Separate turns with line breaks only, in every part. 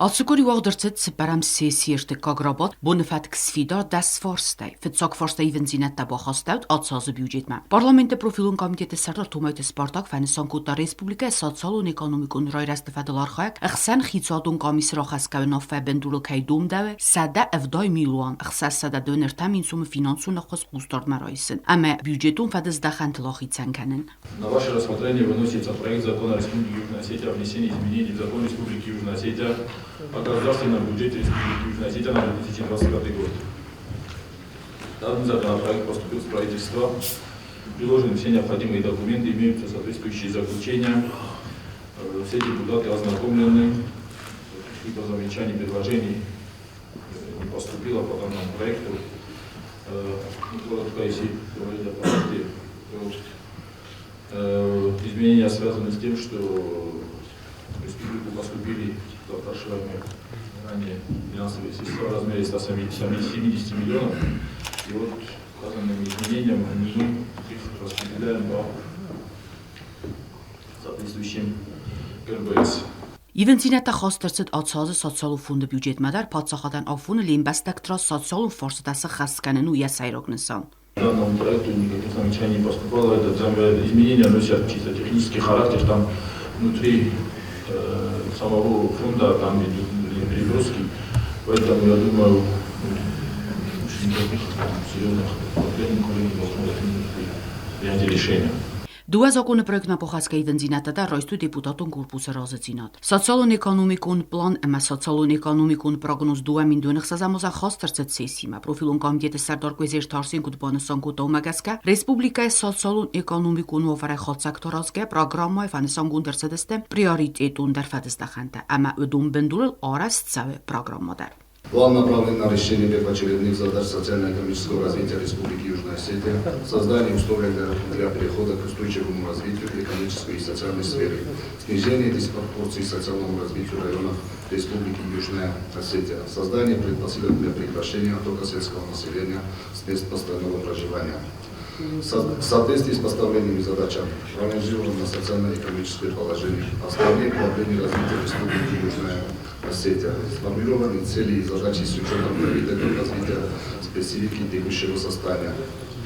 Ацы къуыри уагъд ӕрцыд цыппӕрӕм сессийы ӕртыккаг рабадт боны фӕтк сфидар дӕс фарстӕй. Фыццаг фарста ивындзинӕдтӕ бахастӕуыд ацы азы бюджетмӕ. Парламенты профилон комитеты сӕрдар Томайты Спартак фӕнысан кодта республикӕйы социалон-экономикон райрӕзты фӕдыл архайӕг ӕхсӕнхицауадон къамисы рахӕсгӕ уынаффӕ бындурыл кӕй домдӕуы 180 623 000 сомы финансон ӕххуыс хъусдардмӕ райсын ӕмӕ бюджетон фӕдыздӕхӕнтыл ахицӕн кӕнын.
На ваше рассмотрение выносится проект закона Республики Южная Осетия о внесении изменений в закон Республики Южная Осетия о государственном бюджете Республики Южная Осетия на 2025 год. Данный законопроект поступил с правительства. Приложены все необходимые документы, имеются соответствующие заключения. Все депутаты ознакомлены. Каких-то замечаний, предложений не поступило по данному проекту. Ну, коротко, если говорить о проекте, то изменения связаны с тем, что в республику поступили запрашиваемые ранее финансовые средства в размере 170 миллионов. И вот указанными изменениями мы их распределяем по соответствующим РБС.
Ивындзинӕдтӕ хаст ӕрцыд ацы азы социалон фонды бюджетмӕ дӕр паддзахадӕн афоныл йе мбӕстӕгты раз социалон фарстытӕ сыххӕст кӕнын у йӕ сӕйраг нысан.
Данному проекту никаких замечаний не поступало. Это изменения носят чисто технический характер. Там внутри самого фонда там идут перегрузки. Поэтому я думаю, никаких серьезных проблем не должно быть при принятии решения.
Дыууӕ закъоны проектмӕ бахӕсгӕ ивындзинӕдтӕ дӕр райстой депутатон корпусы разыдзинад. Социалон-экономикон план ӕмӕ социалон-экономикон прогноз 2026 азы хаст ӕрцыд сессимӕ. Профилон комитеты сӕрдар Куыдзежты Арсен куыд банысан кодта, уымӕ гӕсгӕ республикӕйы социалон-экономикон уавӕрӕй хатдзӕгтӕ аразгӕ программӕйы фӕнысангонд ӕрцыдысты приоритетондӕр фӕдыздӕхӕнтӕ ӕмӕ уыдон бындурыл арӕзт цӕуы программӕ дӕр.
План направлен на решение первоочередных задач социально-экономического развития Республики Южная Осетия, создание условий для перехода к устойчивому развитию в экономической и социальной сфере, снижение диспропорций социальному развитию районов Республики Южная Осетия, создание предпосылок для прекращения оттока сельского населения с мест постоянного проживания. В соответствии с поставленными задачами проанализировано социально-экономическое положение, основные проблемы развития Республики Южная Осетия, сформированы цели и задачи с учетом приоритетов развития специфики текущего состояния,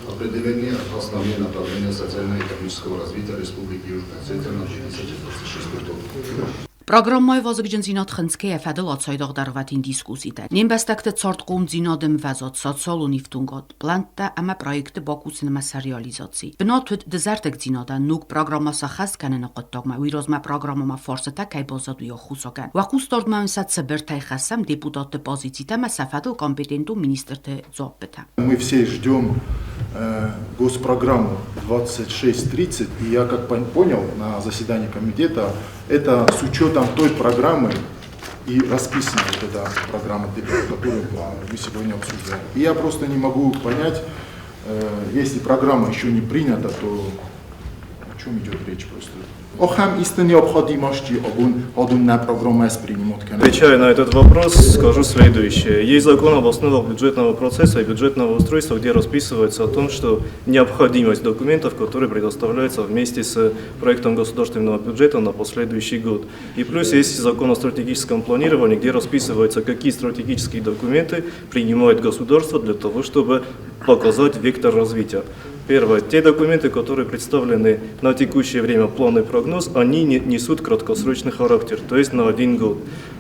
определены основные направления социально-экономического развития Республики Южная Осетия на 2026 год.
Программӕйы вазыгджындзинад хынцгӕйӕ фӕдыл ацайдагъ дӕргъвӕтин дискусситӕ. Не мбӕстӕгты цардхъомдзинады ӕмвӕзад, социалон ифтонгад, плӕнттӕ ӕмӕ проектты бакусынмӕ сӕ реализаци. Бынат уыд дызӕрдыгдзинадӕн ног программӕ сӕххӕст кӕныны хъуыддагмӕ, уый размӕ программӕмӕ фарстытӕ кӕй баззад, уый аххосагӕн. Уӕ хъусдардмӕ уын сӕ цыбыртӕй хӕссӕм депутатты позицитӕ ӕмӕ сӕ фӕдыл компетентон министрты дзуаппытӕ.
Мы все ждем госпрограмму 2630, и я как понял на заседании комитета, это с учетом той программы и расписана вот эта программа, которую мы сегодня обсуждаем. И я просто не могу понять, если программа еще не принята, то о чем идет речь просто? Ахӕм исты необходимости абон нӕ программӕ спринимать кӕнӕм.
Отвечая на этот вопрос, скажу следующее. Есть закон об основах бюджетного процесса и бюджетного устройства, где расписывается о том, что необходимость документов, которые предоставляются вместе с проектом государственного бюджета на последующий год. И плюс есть закон о стратегическом планировании, где расписывается, какие стратегические документы принимает государство для того, чтобы показать вектор развития. Первое. Те документы, которые представлены на текущее время, план и прогноз, они не несут краткосрочный характер, то есть на один год.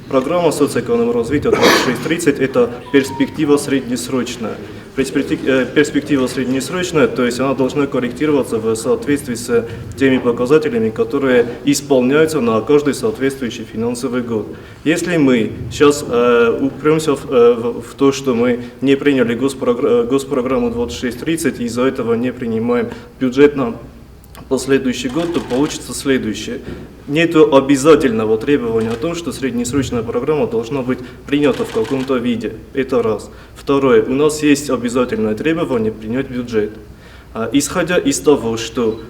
Программа социоэкономического развития 2630 – это перспектива среднесрочная. Перспектива среднесрочная, то есть она должна корректироваться в соответствии с теми показателями, которые исполняются на каждый соответствующий финансовый год. Если мы сейчас упремся в то, что мы не приняли госпрограмму 2630 и из-за этого не принимаем бюджет на последующий год, то получится следующее. Нет обязательного требования о том, что среднесрочная программа должна быть принята в каком-то виде. Это раз. Второе. У нас есть обязательное требование принять бюджет. Исходя из того, что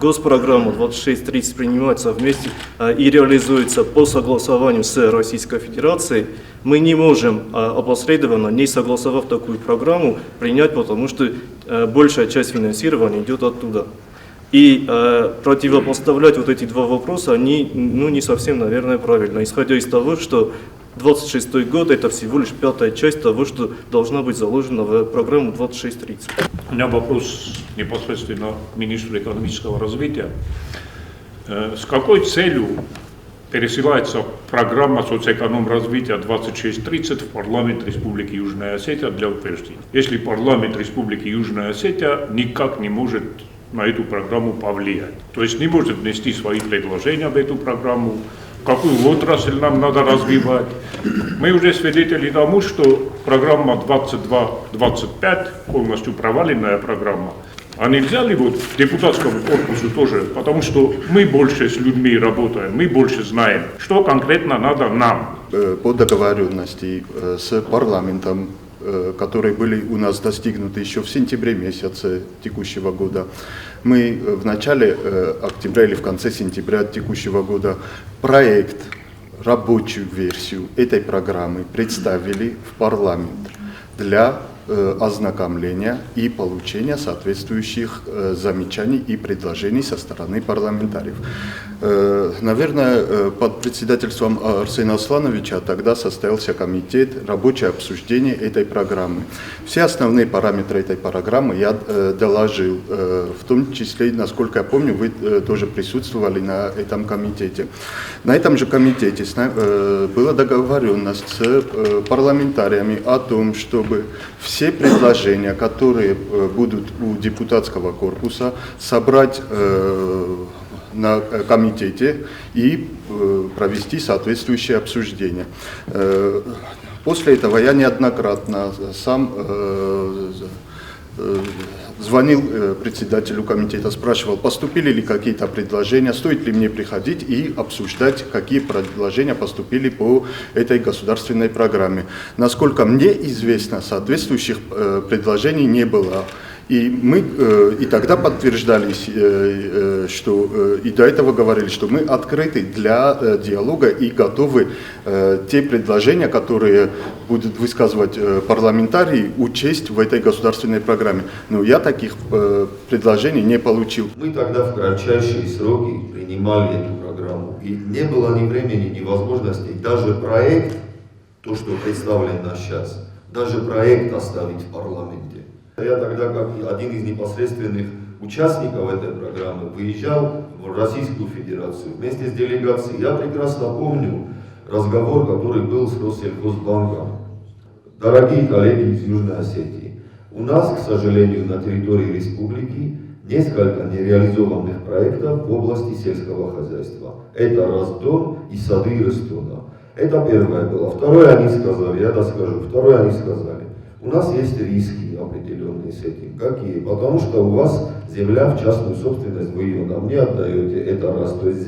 госпрограмма 2630 принимается вместе и реализуется по согласованию с Российской Федерацией, мы не можем опосредованно, не согласовав такую программу, принять, потому что большая часть финансирования идет оттуда. И противопоставлять вот эти два вопроса, они, ну, не совсем, наверное, правильно, исходя из того, что 26 год – это всего лишь пятая часть того, что должна быть заложена в программу 2630.
У меня вопрос непосредственно к министру экономического развития. С какой целью пересылается программа соцэкономразвития 2630 в парламент Республики Южная Осетия для утверждения? Если парламент Республики Южная Осетия никак не может на эту программу повлиять, то есть не может внести свои предложения в эту программу, какую отрасль нам надо развивать. Мы уже свидетели тому, что программа 22-25, полностью проваленная программа, а нельзя ли вот депутатскому корпусу тоже, потому что мы больше с людьми работаем, мы больше знаем, что конкретно надо нам.
По договоренности с парламентом, которые были у нас достигнуты еще в сентябре месяце текущего года, мы в начале октября или в конце сентября текущего года проект, рабочую версию этой программы представили в парламент для ознакомления и получения соответствующих замечаний и предложений со стороны парламентариев. Наверное, под председательством Арсена Аслановича тогда состоялся комитет, рабочее обсуждение этой программы. Все основные параметры этой программы я доложил, в том числе, насколько я помню, вы тоже присутствовали на этом комитете. На этом же комитете была договоренность с парламентариями о том, чтобы все предложения, которые будут у депутатского корпуса, собрать на комитете и провести соответствующее обсуждение. После этого я неоднократно сам звонил председателю комитета, спрашивал, поступили ли какие-то предложения, стоит ли мне приходить и обсуждать, какие предложения поступили по этой государственной программе. Насколько мне известно, соответствующих предложений не было. И мы и тогда подтверждали, что и до этого говорили, что мы открыты для диалога и готовы те предложения, которые будут высказывать парламентарии, учесть в этой государственной программе. Но я таких предложений не получил.
Мы тогда в кратчайшие сроки принимали эту программу. И не было ни времени, ни возможности даже проект, то, что представлено сейчас, даже проект оставить в парламенте. Я тогда, как один из непосредственных участников этой программы, выезжал в Российскую Федерацию вместе с делегацией. Я прекрасно помню разговор, который был с Россельхозбанком. Дорогие коллеги из Южной Осетии, у нас, к сожалению, на территории республики несколько нереализованных проектов в области сельского хозяйства. Это Раздон и сады Рыстона. Это первое было. Второе они сказали, я доскажу, второе они сказали. У нас есть риски определенные с этим. Какие? Потому что у вас земля в частную собственность, вы ее нам не отдаете. Это раз. То есть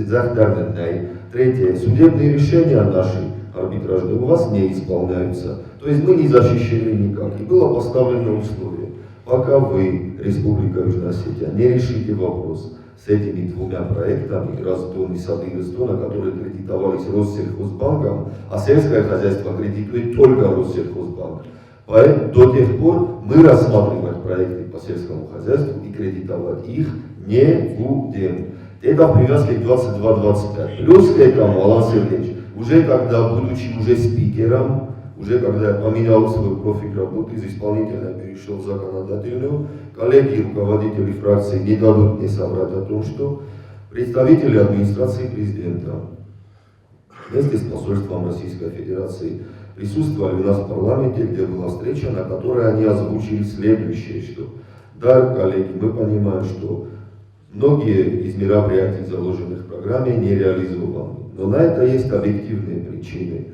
третье. Судебные решения наши арбитражные у вас не исполняются. То есть мы не защищены никак. И было поставлено условие. Пока вы, Республика Южная Осетия, не решите вопрос с этими двумя проектами, Раздон и сады Рыстона, которые кредитовались Россельхозбанком, а сельское хозяйство кредитует только Россельхозбанк. Поэтому до тех пор мы рассматривать проекты по сельскому хозяйству и кредитовать их не будем. Это в привязке к 22-25. Плюс к этому, Алан Сергеевич, уже когда, будучи уже спикером, уже когда я поменял свой профиль работы, из исполнительной перешел в законодательную, коллеги и руководители фракции не дадут мне соврать о том, что представители администрации президента вместе с посольством Российской Федерации присутствовали у нас в парламенте, где была встреча, на которой они озвучили следующее, что да, коллеги, мы понимаем, что многие из мероприятий, заложенных в программе, не реализованы. Но на это есть объективные причины.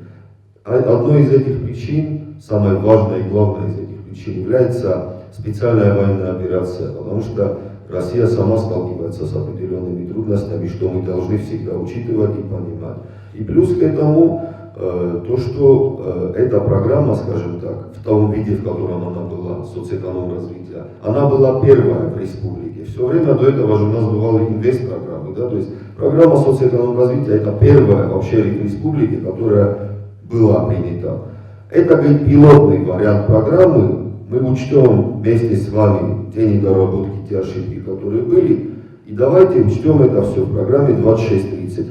Одной из этих причин, самой важной и главной из этих причин, является специальная военная операция, потому что Россия сама сталкивается с определенными трудностями, что мы должны всегда учитывать и понимать. И плюс к этому то, что эта программа, скажем так, в том виде, в котором она была, соцэкономразвития, она была первая в республике. Все время до этого же у нас бывали инвестпрограммы, да, то есть программа соцэкономразвития это первая вообще в республике, которая была принята. Это, говорит, пилотный вариант программы. Мы учтем вместе с вами те недоработки, те ошибки, которые были, и давайте учтем это все в программе 2630.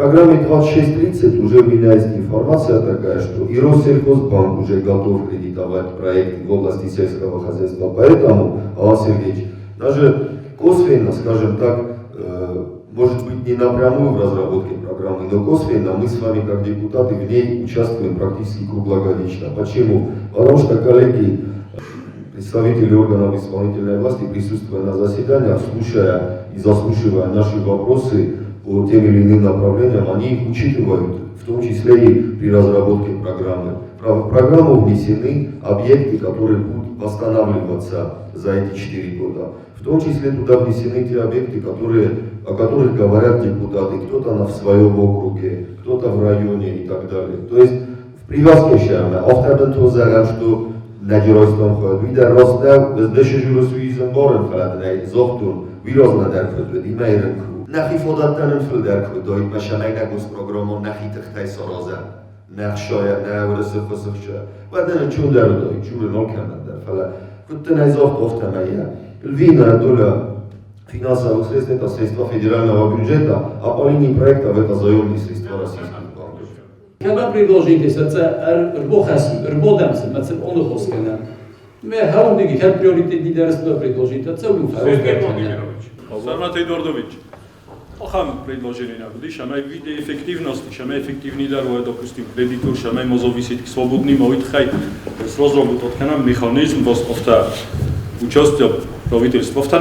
программе 2630 уже у меня есть информация такая, что и Россельхозбанк уже готов кредитовать проекты в области сельского хозяйства. Поэтому, Алан Сергеевич, даже косвенно, скажем так, может быть, не напрямую в разработке программы, но косвенно мы с вами, как депутаты, в ней участвуем практически круглогодично. Почему? Потому что, коллеги, представители органов исполнительной власти, присутствуя на заседаниях, слушая и заслушивая наши вопросы по тем или иным направлениям, они их учитывают, в том числе и при разработке программы. В программу внесены объекты, которые будут восстанавливаться за эти 4 года. В том числе туда внесены те объекты, о которых говорят депутаты, кто-то в своем округе, кто-то в районе и так далее. То есть в привязке что нӕджиростон хуад уи дӕр раст нӕу, ӕз дӕшӕжурос уи зӕмбарын, фӕлӕ дын ӕй загътон, уый размӕ дӕр куыд уыд, имӕ куы нӕхи фадӕттӕ нын фылдӕр куы уыдаид, мӕ сӕмӕй нӕ госпрограммон нӕхи тыхтӕй саразӕм, нӕ хсайӕ, нӕ уырысы хуысыхсӕ, уӕд нын ӕнцондӕр уыдаид, дзурын алкӕмӕн дӕр, фӕлӕ куыд дын ӕй загъта, афтӕмӕй йӕ львиная доля финансовых средств – это средства федерального бюджета, а по линии проектов это заемные средства российских банков.
Когда предложите, це рбохас, рбодемс, ме це оныхоскене. Ме хаундиги хет приоритетни дерс предложите, це уфа.
Сергей Владимирович, Сармат Эдуардович, Охам предложение нагуди, шамай виде эффективности, шамай эффективни дар, допустим, кредитор, шамай мозовисит к свободным, оитхай, с разработкана механизм востофта участие правительства в Исте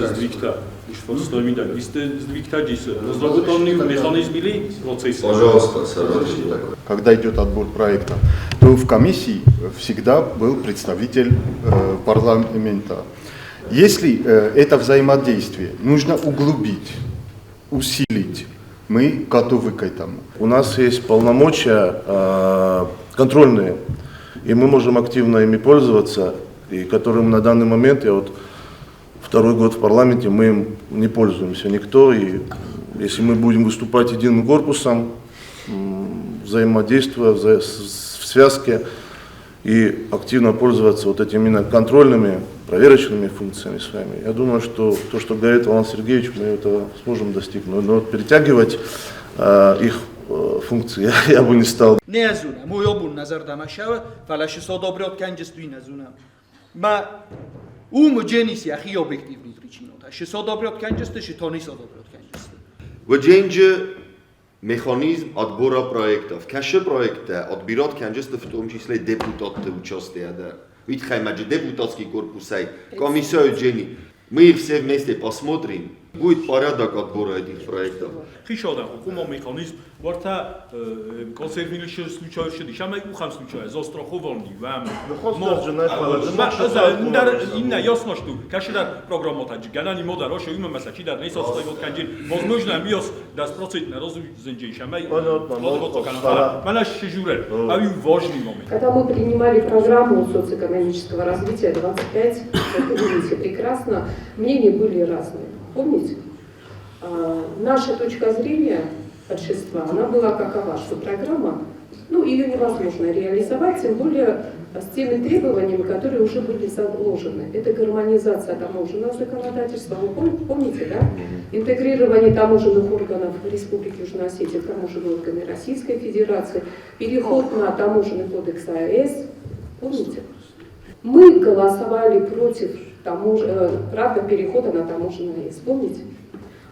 сдвигта.
Пожалуйста, Сарвар.
Когда идет отбор проекта, то в комиссии всегда был представитель парламента. Если это взаимодействие нужно углубить, усилить, мы готовы к этому.
У нас есть полномочия контрольные, и мы можем активно ими пользоваться, и которым на данный момент, я вот второй год в парламенте, мы им не пользуемся никто, и если мы будем выступать единым корпусом, взаимодействуя в связке и активно пользоваться вот этими именно контрольными, проверочными функциями своими, я думаю, что то, что говорит Алан Сергеевич, мы этого сможем достигнуть. Но вот перетягивать их функции я бы не стал.
Вдженджи механизм отбора проектов. Каше проекта отбират кенджесты в том числе депутаты участие, да. Ведь хаймаджи депутатский корпус, комиссию джени. Мы их все вместе посмотрим. Будет порядок отбора этих проектов.
ხიშოდა ხუმა მეხანიზმ ვართა კონსერვილი случаи шамай ухам случаи застрахованный вам инна ясно что кашидар программа ганани мода рошо има маса чи дар несостоит канҷин возможно миос 10% разузенҷи шамай мана шижурел ави важный момент.
Когда мы принимали программу социоэкономического развития 25, вы помните прекрасно, мнения были разные. Помните? Наша точка зрения большинства, она была какова, что программа, ну, ее невозможно реализовать, тем более с теми требованиями, которые уже были заложены. Это гармонизация таможенного законодательства, вы помните, да? Интегрирование таможенных органов Республики Южная Осетия в таможенные органы Российской Федерации, переход на таможенный кодекс АЭС, помните? Мы голосовали против правда, перехода на таможенный АЭС, помните?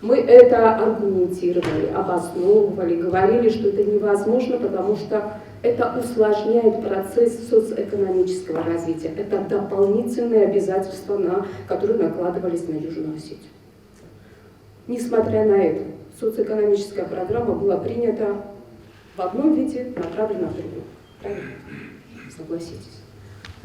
Мы это аргументировали, обосновывали, говорили, что это невозможно, потому что это усложняет процесс социоэкономического развития. Это дополнительные обязательства, которые накладывались на Южную Осетию. Несмотря на это, социоэкономическая программа была принята в одном виде, направлена в другом. Правильно? Согласитесь.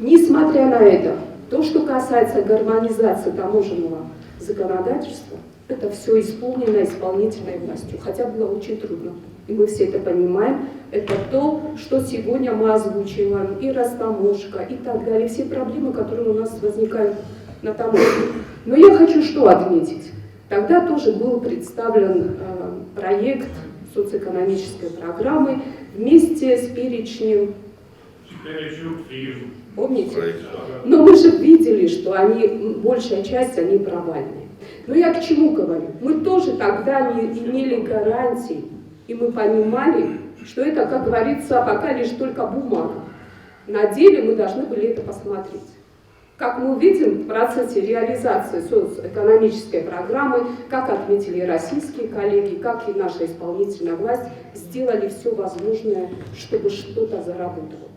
Несмотря на это, то, что касается гармонизации таможенного законодательства, это все исполнено исполнительной властью, хотя было очень трудно. И мы все это понимаем. Это то, что сегодня мы озвучиваем, и растаможка, и так далее, все проблемы, которые у нас возникают на таможне. Но я хочу что отметить. Тогда тоже был представлен проект социоэкономической программы вместе с перечнем. Помните? Но мы же видели, что они, большая часть, они провальные. Но я к чему говорю? Мы тоже тогда не имели гарантий, и мы понимали, что это, как говорится, пока лишь только бумага. На деле мы должны были это посмотреть. Как мы видим в процессе реализации социально-экономической программы, как отметили и российские коллеги, как и наша исполнительная власть, сделали все возможное, чтобы что-то заработало.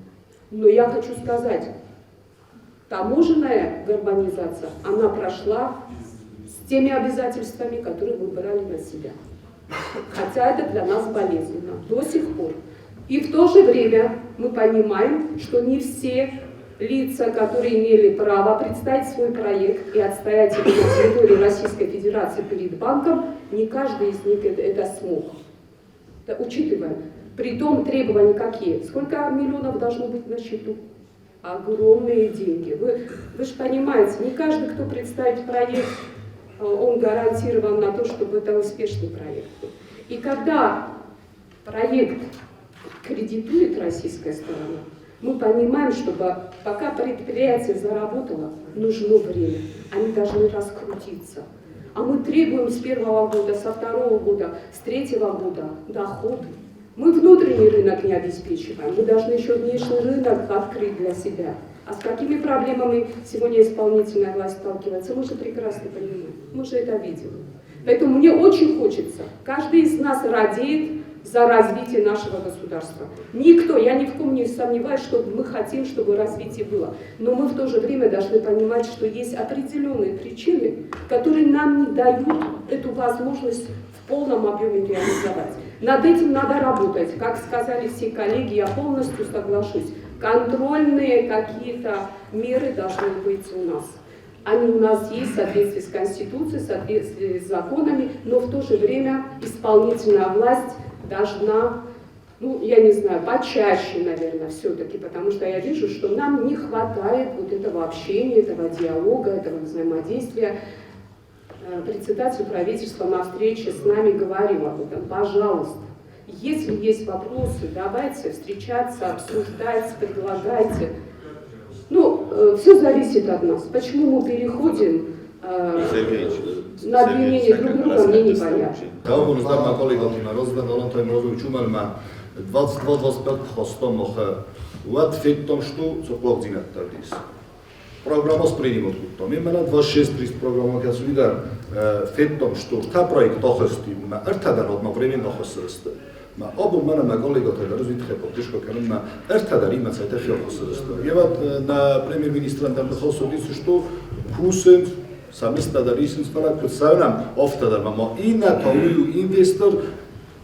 Но я хочу сказать, таможенная гармонизация, она прошла с теми обязательствами, которые мы брали на себя. Хотя это для нас болезненно до сих пор. И в то же время мы понимаем, что не все лица, которые имели право представить свой проект и отстоять его на территории Российской Федерации перед банком, не каждый из них это смог. Да, учитывая, притом требования какие? Сколько миллионов должно быть на счету? Огромные деньги. Вы же понимаете, не каждый, кто представит проект, он гарантирован на то, чтобы это успешный проект был. И когда проект кредитует российская сторона, мы понимаем, что пока предприятие заработало, нужно время. Они должны раскрутиться. А мы требуем с первого года, со второго года, с третьего года доходы. Мы внутренний рынок не обеспечиваем, мы должны еще внешний рынок открыть для себя. А с какими проблемами сегодня исполнительная власть сталкивается, мы же прекрасно понимаем, мы же это видим. Поэтому мне очень хочется, каждый из нас радеет за развитие нашего государства. Никто, я ни в ком не сомневаюсь, что мы хотим, чтобы развитие было. Но мы в то же время должны понимать, что есть определенные причины, которые нам не дают эту возможность в полном объеме реализовать. Над этим надо работать. Как сказали все коллеги, я полностью соглашусь. Контрольные какие-то меры должны быть у нас. Они у нас есть в соответствии с Конституцией, в соответствии с законами, но в то же время исполнительная власть должна, ну, я не знаю, почаще, наверное, все-таки, потому что я вижу, что нам не хватает вот этого общения, этого диалога, этого взаимодействия. Председатель правительства на встрече с нами говорил об этом. Пожалуйста, если есть вопросы, давайте встречаться, обсуждать, предлагайте. Ну, все зависит от нас. Почему мы переходим на обвинение друг друга, мне непонятно.
Программа принимат куттам. Именно 26-30 программа касуидар феттом, что та проект ахости, ма эртадар одновременно ахосты. Ма абу мана маголигота развитие поддержка канма эртадар има цайтахи ахосты. Я вот на премьер-министран там хосудис, что кусен самистадар исинс фала кусанам офтадар ма ина таую инвестор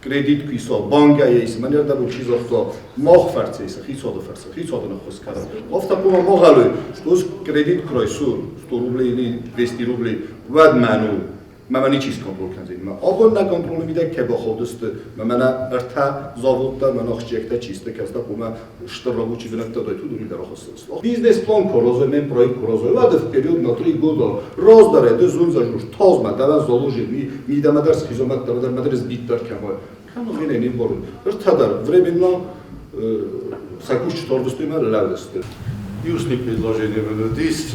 кредит кисо банка есть манер да учизохто мох фарцейса хисодо фарца хисодо нахос кара офта кума могалуй что с кредит кройсу 100 рублей или 200 рублей вад ману мамани чиз контрол канзин ма абон на контрол мида ке баходуст мана эрта заводта мана хчекта чисто каста кума что рабочий винакта дойт уду мида рахос бизнес-план корозой мен проект корозой вад вперед на 3 года раздаре ду зун зажуш тазма дава заложил ми мидамадар схизомат давадар мадрес биттар кама временно
Южные предложения здесь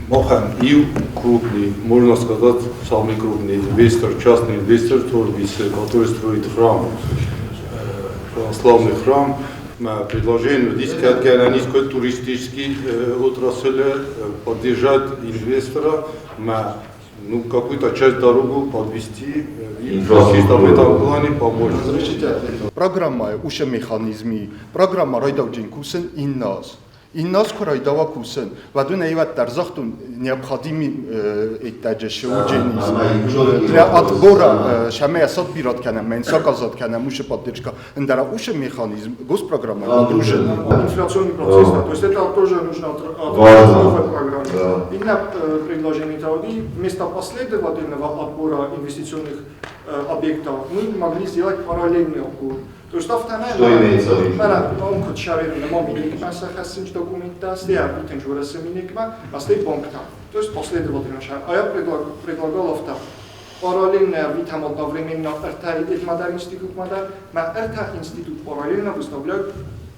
Мохан и крупный, можно сказать, самый крупный инвестор, частный инвестор, который строит храм, православный храм. Предложение здесь, как низкой туристический отрасль, поддержать инвестора, ну, какую-то часть дорогу подвести и чисто в этом плане помочь.
Программа уша механизми, программа райдауджин кусен иннас. Иннас курайдава кусен. Вадун эйват дарзахтун необходимый этажи для отбора шаме асад бират канам, менсак азад канам, уша поддержка. Эндара уша механизм госпрограмма нагружена.
Инфляционный процесс, то есть это тоже нужно отражать в новой программе. Именно предложение Тауди вместо последовательного отбора инвестиционных объектов мы могли сделать параллельный отбор. То есть
что имеется в виду?
То есть последовательно. А я предлагал авто. Параллельно там одновременно РТ институт РТ институт параллельно выставляют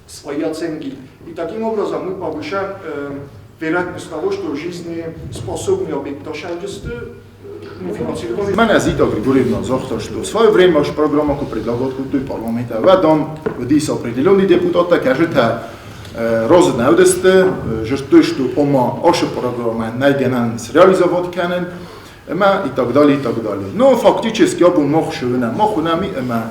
свои оценки. И таким образом мы повышаем вероятность того, что жизнеспособный объект.
Мӕнӕ Зита Григорьевна загъта, что в свое время аж программа ку предлагать кодтой парламента. Уӕд ам уыдис определенный депутаттӕ, кӕсытӕ разы нӕ уыдысты, зыдтой, что ома ашы программӕ нӕй гӕнӕн среализовать кӕнын, ӕмӕ и так далее, и так далее. Но фактически абон мах уынӕм, мах уынӕм ӕмӕ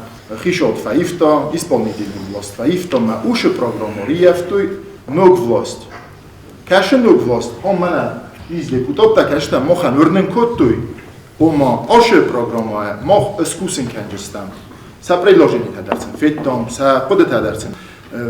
хицауад фӕивта, исполнительный власть фӕивта, ӕмӕ уышы программӕ рыййӕфтой ног власть. Кӕсы ног власть, ам мӕнӕ из депутаттӕ кӕсытӕ махӕн уырнын кодтой, ома ашы программӕйӕ мах скусын кӕнджыстӕм. Сӕ предложенитӕ дӕр сын федтам, сӕ хъуыдытӕ дӕр сын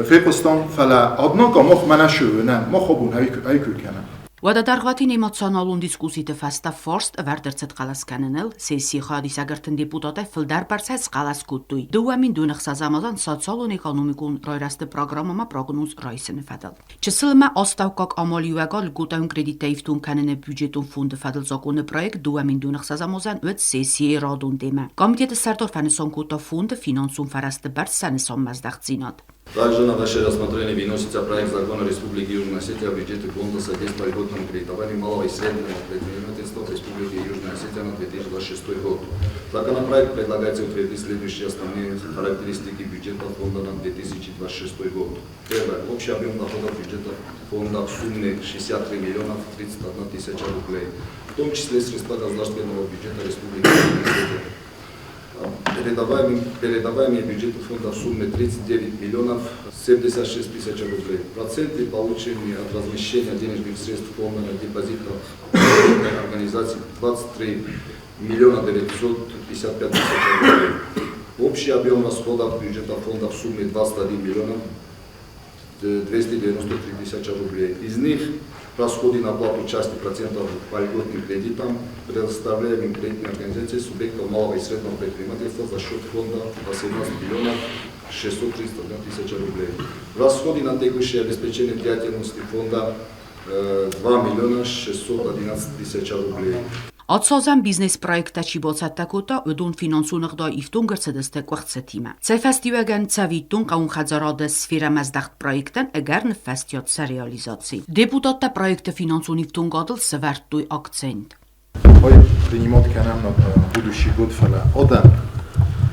фехъуыстам, фӕлӕ однако мах мӕнӕ шы уынӕм, мах абон ӕй куы кӕнӕм.
Уӕдӕ дӕргъвӕтин эмоционалон дискусситы фӕстӕ фарст ӕвӕрд ӕрцыд хъӕлӕс кӕныныл. Сессийы хайадисӕг ӕртын депутатӕй фылдӕр бӕрцӕй схъӕлӕс кодтой 2026 азӕн социалон-экономикон райрӕзты программӕмӕ прогноз райсыны фӕдыл. Чысыл ӕмӕ астӕуккаг амалиуӕгад льготӕйон кредиттӕ ифтонг кӕныны бюджетон фонды фӕдыл законы проект 2026 азӕн уыд сессийы радон темӕ. Комитеты сӕрдар фӕнысан кодта фонды финансон фӕрӕзты бӕрц сӕ нысанмӕздӕхтдзинад.
Также на ваше рассмотрение выносится проект закона Республики Южная Осетия о бюджете фонда содействия льготному кредитованию малого и среднего предпринимательства в Республике Южная Осетия на 2026 год. Законопроект предлагается утвердить следующие основные характеристики бюджета фонда на 2026 год. Первое. Общий объем доходов бюджета фонда в сумме 63 миллиона 31 тысяча рублей, в том числе средства государственного бюджета Республики Южная Осетия. Передаваемые бюджету фонда в сумме 39 миллионов 76 тысяч рублей. Проценты, полученные от размещения денежных средств фонда на депозитах организаций, 23 миллиона 955 тысяч рублей. Общий объем расходов бюджета фонда в сумме 21 миллиона 293 тысячи рублей. Из них расходы на оплату части процентов по льготным кредитам, предоставляемым кредитной организации субъектов малого и среднего предпринимательства за счет фонда 18 миллионов 631 тысяча рублей. Расходы на текущее обеспечение деятельности фонда 2 миллиона 611 тысяч рублей.
Ацазан бизнес-проекттӕ чи бацӕттӕ кодта, уыдон финансон ӕгъдауӕй ифтонг ӕрцыдысты къуыхцытимӕ. Сӕ фӕстиуӕгӕн цӕвиттон хъӕууон хӕдзарады сферӕмӕ здӕхт проекттӕн ӕгӕр ныффӕстиат сӕ реализаци. Депутаттӕ проекты финансон ифтонгадыл сӕвӕрдтой акцент.
Ой, принимать кӕнӕм на будущий год, фӕлӕ адӕм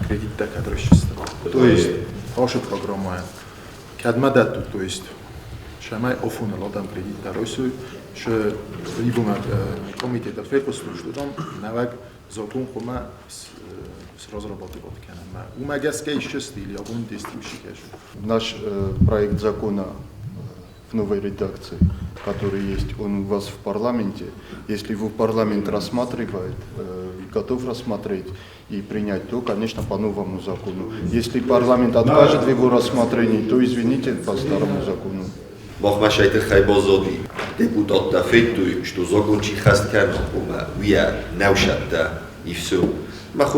кредиттӕ кӕд райсдзысты? То есть, ашы программӕйӕн кӕдмӕ дӕттут, то есть, цӕмӕй афоныл адӕм кредиттӕ райсой, шы ивунаг комитеты фехъуыстой, что там нӕуӕг закон хъуамӕ сразрабатывать кӕнӕм. Уымӕ гӕсгӕ исчесты или абон действующий кӕсы.
Наш проект закона в новой редакции, который есть, он у вас в парламенте. Если его парламент рассматривает, готов рассмотреть и принять, то, конечно, по новому закону. Если парламент откажет в его рассмотрении, то, извините, по старому закону.
Махмӕ сӕй тыххӕй баззади депутаттӕ федтой, что закон чи хӕст кӕна, ома уый нӕу сӕттӕ, и все. Мах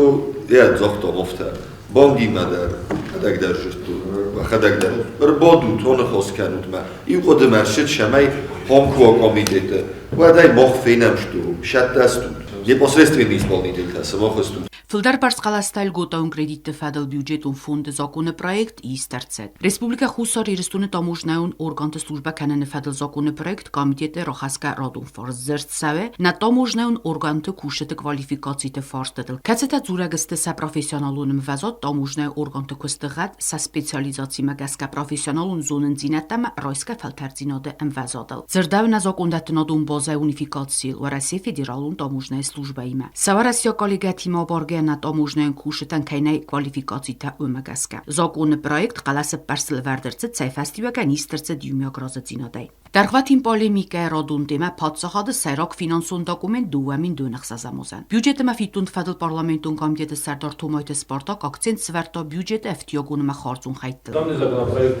йӕ загътам афтӕ. Бангимӕ дӕр, хӕдӕг дӕр зыдтой, хӕдӕг дӕр ӕрбадут, аныхас кӕнут мӕ. Иу хъуыдымӕ ссыд, цӕмӕй хамкуа комитеты, уӕд ӕй мах фенӕм, что сӕттӕ стут. Непосредственный исполнительтӕ сымах стут.
Фылдӕр бӕрц хъӕлӕстӕ льготӕон кредитты фӕдыл бюджетон фонды законы проект ист ӕрцыд. Республикӕ Хуссар Ирыстоны таможнӕйон органты службӕ кӕныны фӕдыл законы проект комитеты рахӕсгӕ радон фарс дзырд цӕуы нӕ таможнӕйон органты кусджыты квалификациты фарстытыл, кӕцытӕ дзурӕг сты сӕ профессионалон ӕмвӕзад, таможнӕйы органты куысты гъӕд, сӕ специализацимӕ гӕсгӕ профессионалон зонындзинӕдтӕ ӕмӕ райсгӕ фӕлтӕрддзинады ӕмвӕзадыл. Дзырдӕуы нӕ закъондӕттынадон базӕйы унификацийыл Уӕрӕсейы Федералон таможнӕйы службӕимӕ. Сӕ уӕрӕсейаг коллегӕтимӕ абаргӕйӕ нӕ таможнӕйон кусджытӕн кӕй нӕй квалификацитӕ, уымӕ гӕсгӕ. Законы проект хъӕлӕсы бӕрцыл ӕвӕрд ӕрцыд, цӕй фӕстиуӕгӕн ист ӕрцыд иумиаг разыдзинадӕй. Дӕргъвӕтин полемикӕйы радон темӕ паддзахады сӕйраг финансон документ 2026 азӕн. Бюджеты ӕмӕ фиддонты фӕдыл парламентон комитеты сӕрдар Томайты Спартак акцент сӕвӕрдта бюджеты ӕфтиагон ӕмӕ хардзон хӕйттыл.
Данный законопроект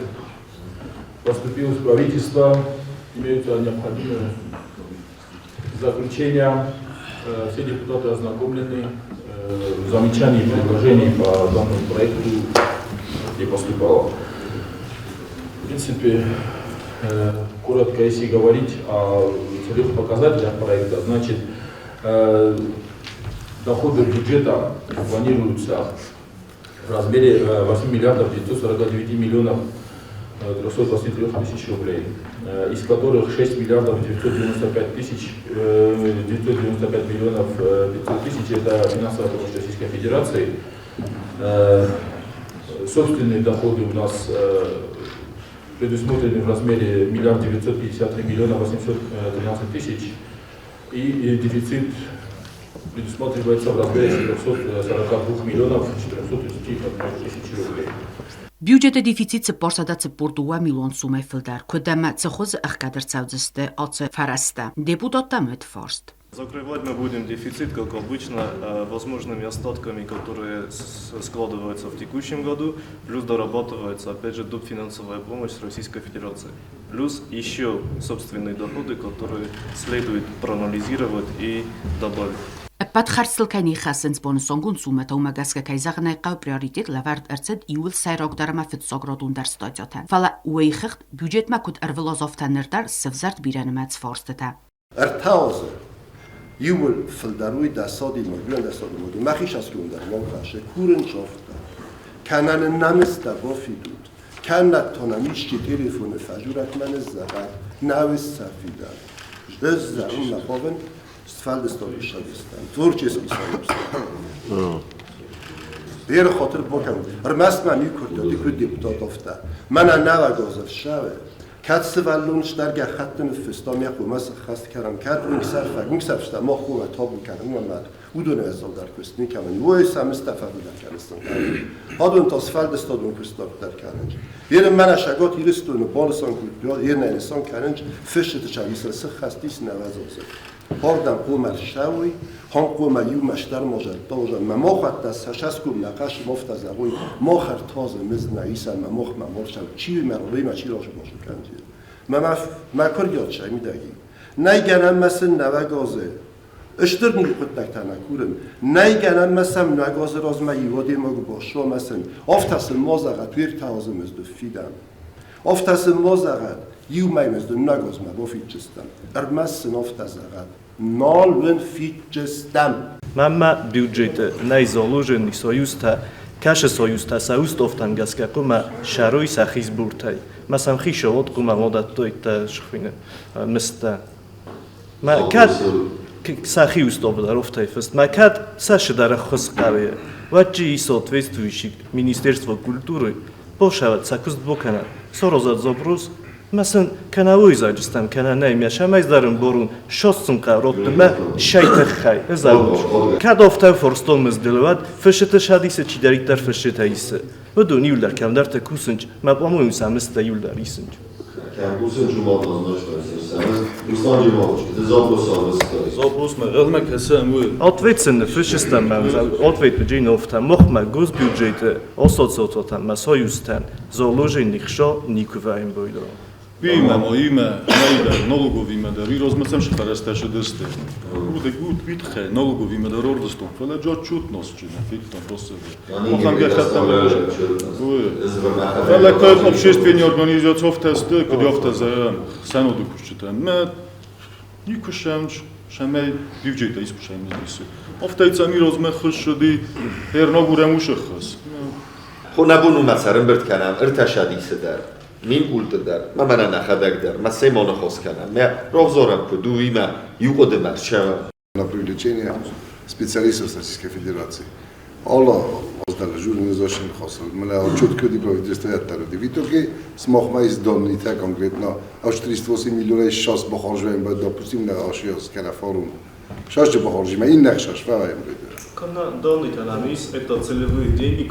поступил в правительство, имеются необходимые заключения, все депутаты ознакомлены, замечаний и предложений по данному проекту не поступало. В принципе, коротко, если говорить о целевых показателях проекта, значит, доходы бюджета планируются в размере 8 миллиардов 949 миллионов 323 тысяч рублей, из которых 6 миллиардов 995 тысяч, 995 миллионов 500 тысяч – это финансовая помощь Российской Федерации. Собственные доходы у нас предусмотрены в размере 1 953 миллиона 813 тысяч, и дефицит предусматривается в размере 442 миллионов 431 тысяч рублей.
Бюджеты дефицит 442 миллион суммӕй фылдӕр, куыд ӕмӕ цы хуызы ӕхгӕд ӕрцӕудзысты ацы фӕрӕзтӕ? Депутаттӕм уыд фарст.
Закрывать мы будем дефицит, как обычно, возможными остатками, которые складываются в текущем году, плюс дорабатывается, опять же, допфинансовая помощь с Российской Федерации. Плюс еще собственные доходы, которые следует проанализировать и добавить.
Ӕппӕт хӕрдзтыл кӕй не ххӕссынц бонысонгонд суммӕтӕ, уымӕ гӕсгӕ, кӕй зӕгъын ӕй хъӕуы, приоритет лӕвӕрд ӕрцыд иууыл сӕйрагдӕр ӕмӕ фыццаградондӕр статьятӕн. Фӕлӕ уыйхыгъд бюджетмӕ куыд ӕрвылаз, афтӕ ныр дӕр сӕвзӕрд бирӕнымӕц фарстытӕ.
Ӕртӕ азы иууыл фылдӕр уый дӕсадимаг, дӕсадимаг мӕхи саскондӕр мӕм кӕсы, курын загъта, кӕнӕ нын намыстӕ бафидут, кӕннӕд та нӕм исчи телефоны фӕжурӕт мӕ ныззӕгъӕд, нӕуыз сӕ фидӕн. Ӕз зӕгъынмӕ хъавын сфӕлдыстадон садистӕн, творческий союз. Бирӕ хатыр бакӕнут. Ӕрмӕст мӕм иу куырдиат, иу куыд депутат афтӕ. Мӕнӕ нӕуӕг азы ссӕуы. Кӕд сывӕллон стӕр гӕххӕтты ныффыстам, йӕ хъуымӕ сыххӕст кӕнӕм, кӕд уынгсӕрфӕг, уынгсӕрфтӕ мах хъуамӕ табу кӕнӕм, уымӕ уыдоны ӕззаудӕр куыст никӕмӕн. Уой сӕ мыстӕ фӕфылдӕр кӕнын Адон та сфӕлдыстадон куыст дарддӕр кӕнынц. Ерын мӕнӕ Сӕгат Ирыстоны банысан кодтой, ернӕ нысан кӕнынц, фысджыты сӕхицӕн сыххӕст ис нӕуӕдзӕдзы. Хъардӕм хъуамӕ ссӕуой, хан хъуамӕ иумӕ стӕрмазӕдтӕ ма махӕттӕ сӕ сӕском нӕ хъӕсы мафтӕ зӕгъой, мах ӕртазы мыз нӕ исӕм, ма махмӕ марсӕм, чи мӕ роймӕ чи разыбазы кӕндзӕн. Мӕ мӕ курдиат сӕ мидӕги. Нӕй гӕнӕн мӕ сын нӕуӕг азы Стыр низ хъуыддӕгтӕ нӕ курын. Нӕй гӕнӕн мӕ сӕм нӕг азы размӕ иу адӕймаг басса мӕ сын. Афтӕ сын ма зӕгъӕд, уе ртӕ азы мызды фидӕм. Афтӕ сын ма зӕгъӕд, иу мӕй мызды нӕг азмӕ бафиддзыстӕм. Ӕрмӕст сын афтӕ зӕгъӕд, нал уын фиддзыстӕм.
Мӕнмӕ бюджеты нӕй заложенный союзтӕ, кӕсы союзтӕ сӕ устофтӕм гӕсгӕ хъуымӕ сӕрой сӕхи сбуртӕй. Мӕ сӕм хицауад хъуымӕ ма дӕттой схуыйны мыздтӕ. Мӕ кӕд сӕхи устофтӕй фыст, мӕ кӕд сӕ сыдӕр ӕххуыс хъӕуы, уӕд чи и соответствующий Министерство культуры бошавӕд сӕ куыст бокӕнӕд, сорозӕд запрос, мӕ сын кӕнӕ уыйзаджыстӕм, кӕнӕ нӕй, мӕ сӕмӕй зарын борун, сосцын хъӕротты мӕ сӕй тыххӕй, ызӕуыс. Кӕд офтӕ форстон мыздыл, уӕд фысыты садисы чидӕриддӕр фысджытӕ исы. Уыдон иуылдӕр кӕмдӕрты кусынч, мӕ по-моему, сӕ мыздтӕ иуылдӕр исынч.
Кусынч Руслан Джемалович, это запрос августа.
Запрос ме релме кесем уй.
Ответственно фысджыстӕм ответ бджиновтӕ мохмӕ госбюджеты ассоциатотӕн мӕ союзтӕн заложенных ша никуы вӕйын бойдо.
Уимӕ ма имӕ нӕйдӕр налоговимӕ дӕр ирозмӕцӕм сфӕрӕзтӕ сыдысты. Уды гуд уитхӕй налоговимӕ дӕр ордыстон, фӕлӕ джа чутностджы нӕ федтон россевы. Махӕн гӕххӕттӕм Фӕлӕ кӕд общественный организациофтӕ сты, куыд афтӕ зӕгъӕм, сӕноды кусджытӕ, мӕ никуы сӕм сӕмӕй бюджетӕ искуы сӕм исы. Афтӕ цӕм ирозмӕ хыссыди, ӕрнагурӕм уышы хыз.
Хонӕбон уымӕ цӕрӕнбырд кӕнӕм ӕртӕ садисы дӕр, Минкъулты дӕр, мӕ мӕнӕ нӕхӕдӕг дӕр, мӕ Семоны хос кӕнӕм, мӕ ровзорӕм куыд у, уимӕ иу хъуыдымӕ рцӕуӕм.
На привлечение специалистов Российской Федерации. Alla az журнализation хасыл. Мӕнӕ отчет куди правительство ӕддӕр В итоге смахма из данните конкретно аж 38 миллиона шас бахаржаем, допустим, на ашиас кена форум. Шаш бахаржима иннах шаш фаем.
Данный экономист – это целевые деньги,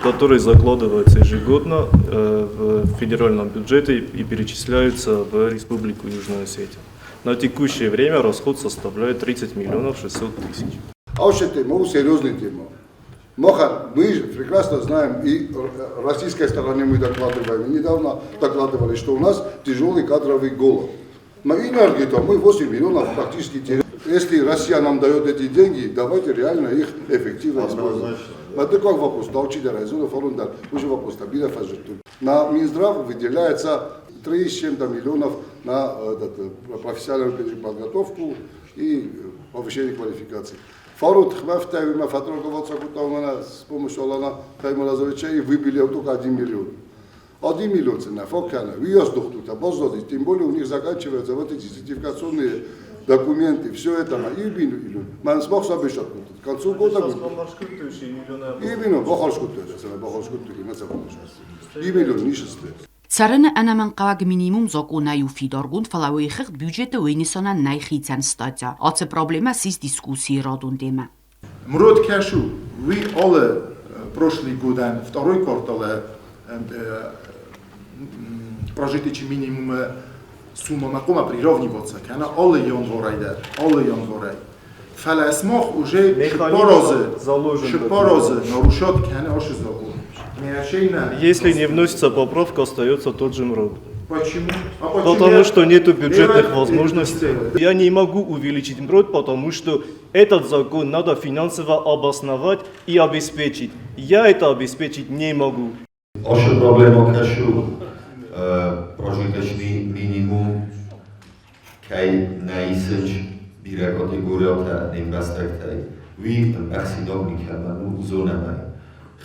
которые закладываются ежегодно в федеральном бюджете и перечисляются в Республику Южная Осетия. На текущее время расход составляет 30 миллионов 600 тысяч.
А вообще тема, серьезная тема. Мохан, мы же прекрасно знаем, и российской стороне мы докладываем, недавно докладывали, что у нас тяжелый кадровый голод. На энергию мы 8 миллионов практически теряем. Если Россия нам дает эти деньги, давайте реально их эффективно использовать. Это как вопрос, Далчида, Райзуна, Форундар, уже вопрос, На Минздрав выделяется 3 с чем-то миллионов на профессиональную переподготовку и повышение квалификации. Фарут Хмафтаева, Фатрокова, с помощью Алана Таймуразовича и выбили только 1 миллион.
Один миллион цена, фокана. Уйас дохтурта, баззади, тем более у них заканчиваются вот эти сертификационные документы, все это, и бину, или, ман смог собещать, к концу года будет. И бину, бахаршкутты, и миллион, нишесты.
Цӕрыны ӕнӕмӕнгхъӕуӕг минимум закъонӕй у фидаргонд, фӕлӕ уый хыгъд бюджеты уый нысанӕн нӕй хицӕн статья. Ацы проблемӕ ссис дискуссийы радон темӕ.
Мурод кӕсу, уый алы прошлый годӕн второй кварталы прожиточный минимумы суммамӕ хъуамӕ приравниваться кӕна алы январӕй дӕр, алы январӕй. Фӕлӕ смах уже 4 азы нарушать кӕны ашы закон.
Если не вносится поправка, остается тот же МРОТ.
Почему? А почему
Потому что нету бюджетных
Я-
возможностей. Я не могу увеличить МРОТ, потому что этот закон надо финансово обосновать и обеспечить. Я это обеспечить не могу.
Ашы проблема кӕшу прожиточный минимум кӕй нӕ исынч бирӕ категориятӕ не мбӕстӕгтӕй. Уый ӕмбӕхсинаг никӕмӕн у, зонӕм ӕй.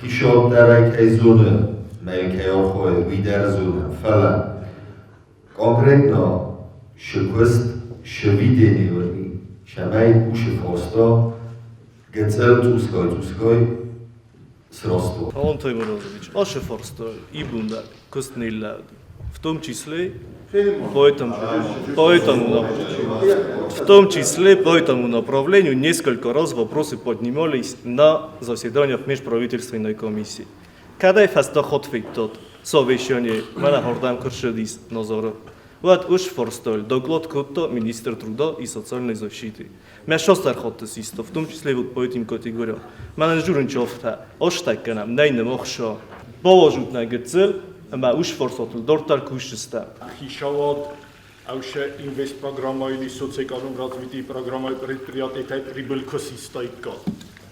Хицауад дӕр ӕй кӕй зоны, мӕ йын кӕй архайы, уый дӕр зонӕм. Фӕлӕ конкретно шы куыст, шы видение уыди, цӕмӕй уышы фарста гыццыл цъусгай-цъусгай сростло.
Алан Таймуразович, ашы фарста ибун дӕр куыст ниллӕуди. В том числе по этому, в том числе по этому направлению несколько раз вопросы поднимались на заседаниях межправительственной комиссии. Кӕдӕй фӕстӕ тот совещание, мӕнӕ ардӕм куы рцыдис Назаров. Уӕд уыш фарстайыл доклад кодта министр труда и социальной защиты. Мӕ шастар хатты систа, в том числе вот по этим категориям. Мӕнӕн журын афтӕ, азтӕ кӕнӕм, нӕй нӕм ӕхца. Бауадзут нӕ гыццыл, ӕмӕ уыш фарстатыл дарддӕр кусдзыстӕм.
Хицауад ӕвшӕ инвестпрограммайы социоэконом развития программай предприятий прибыль куы систаиккат.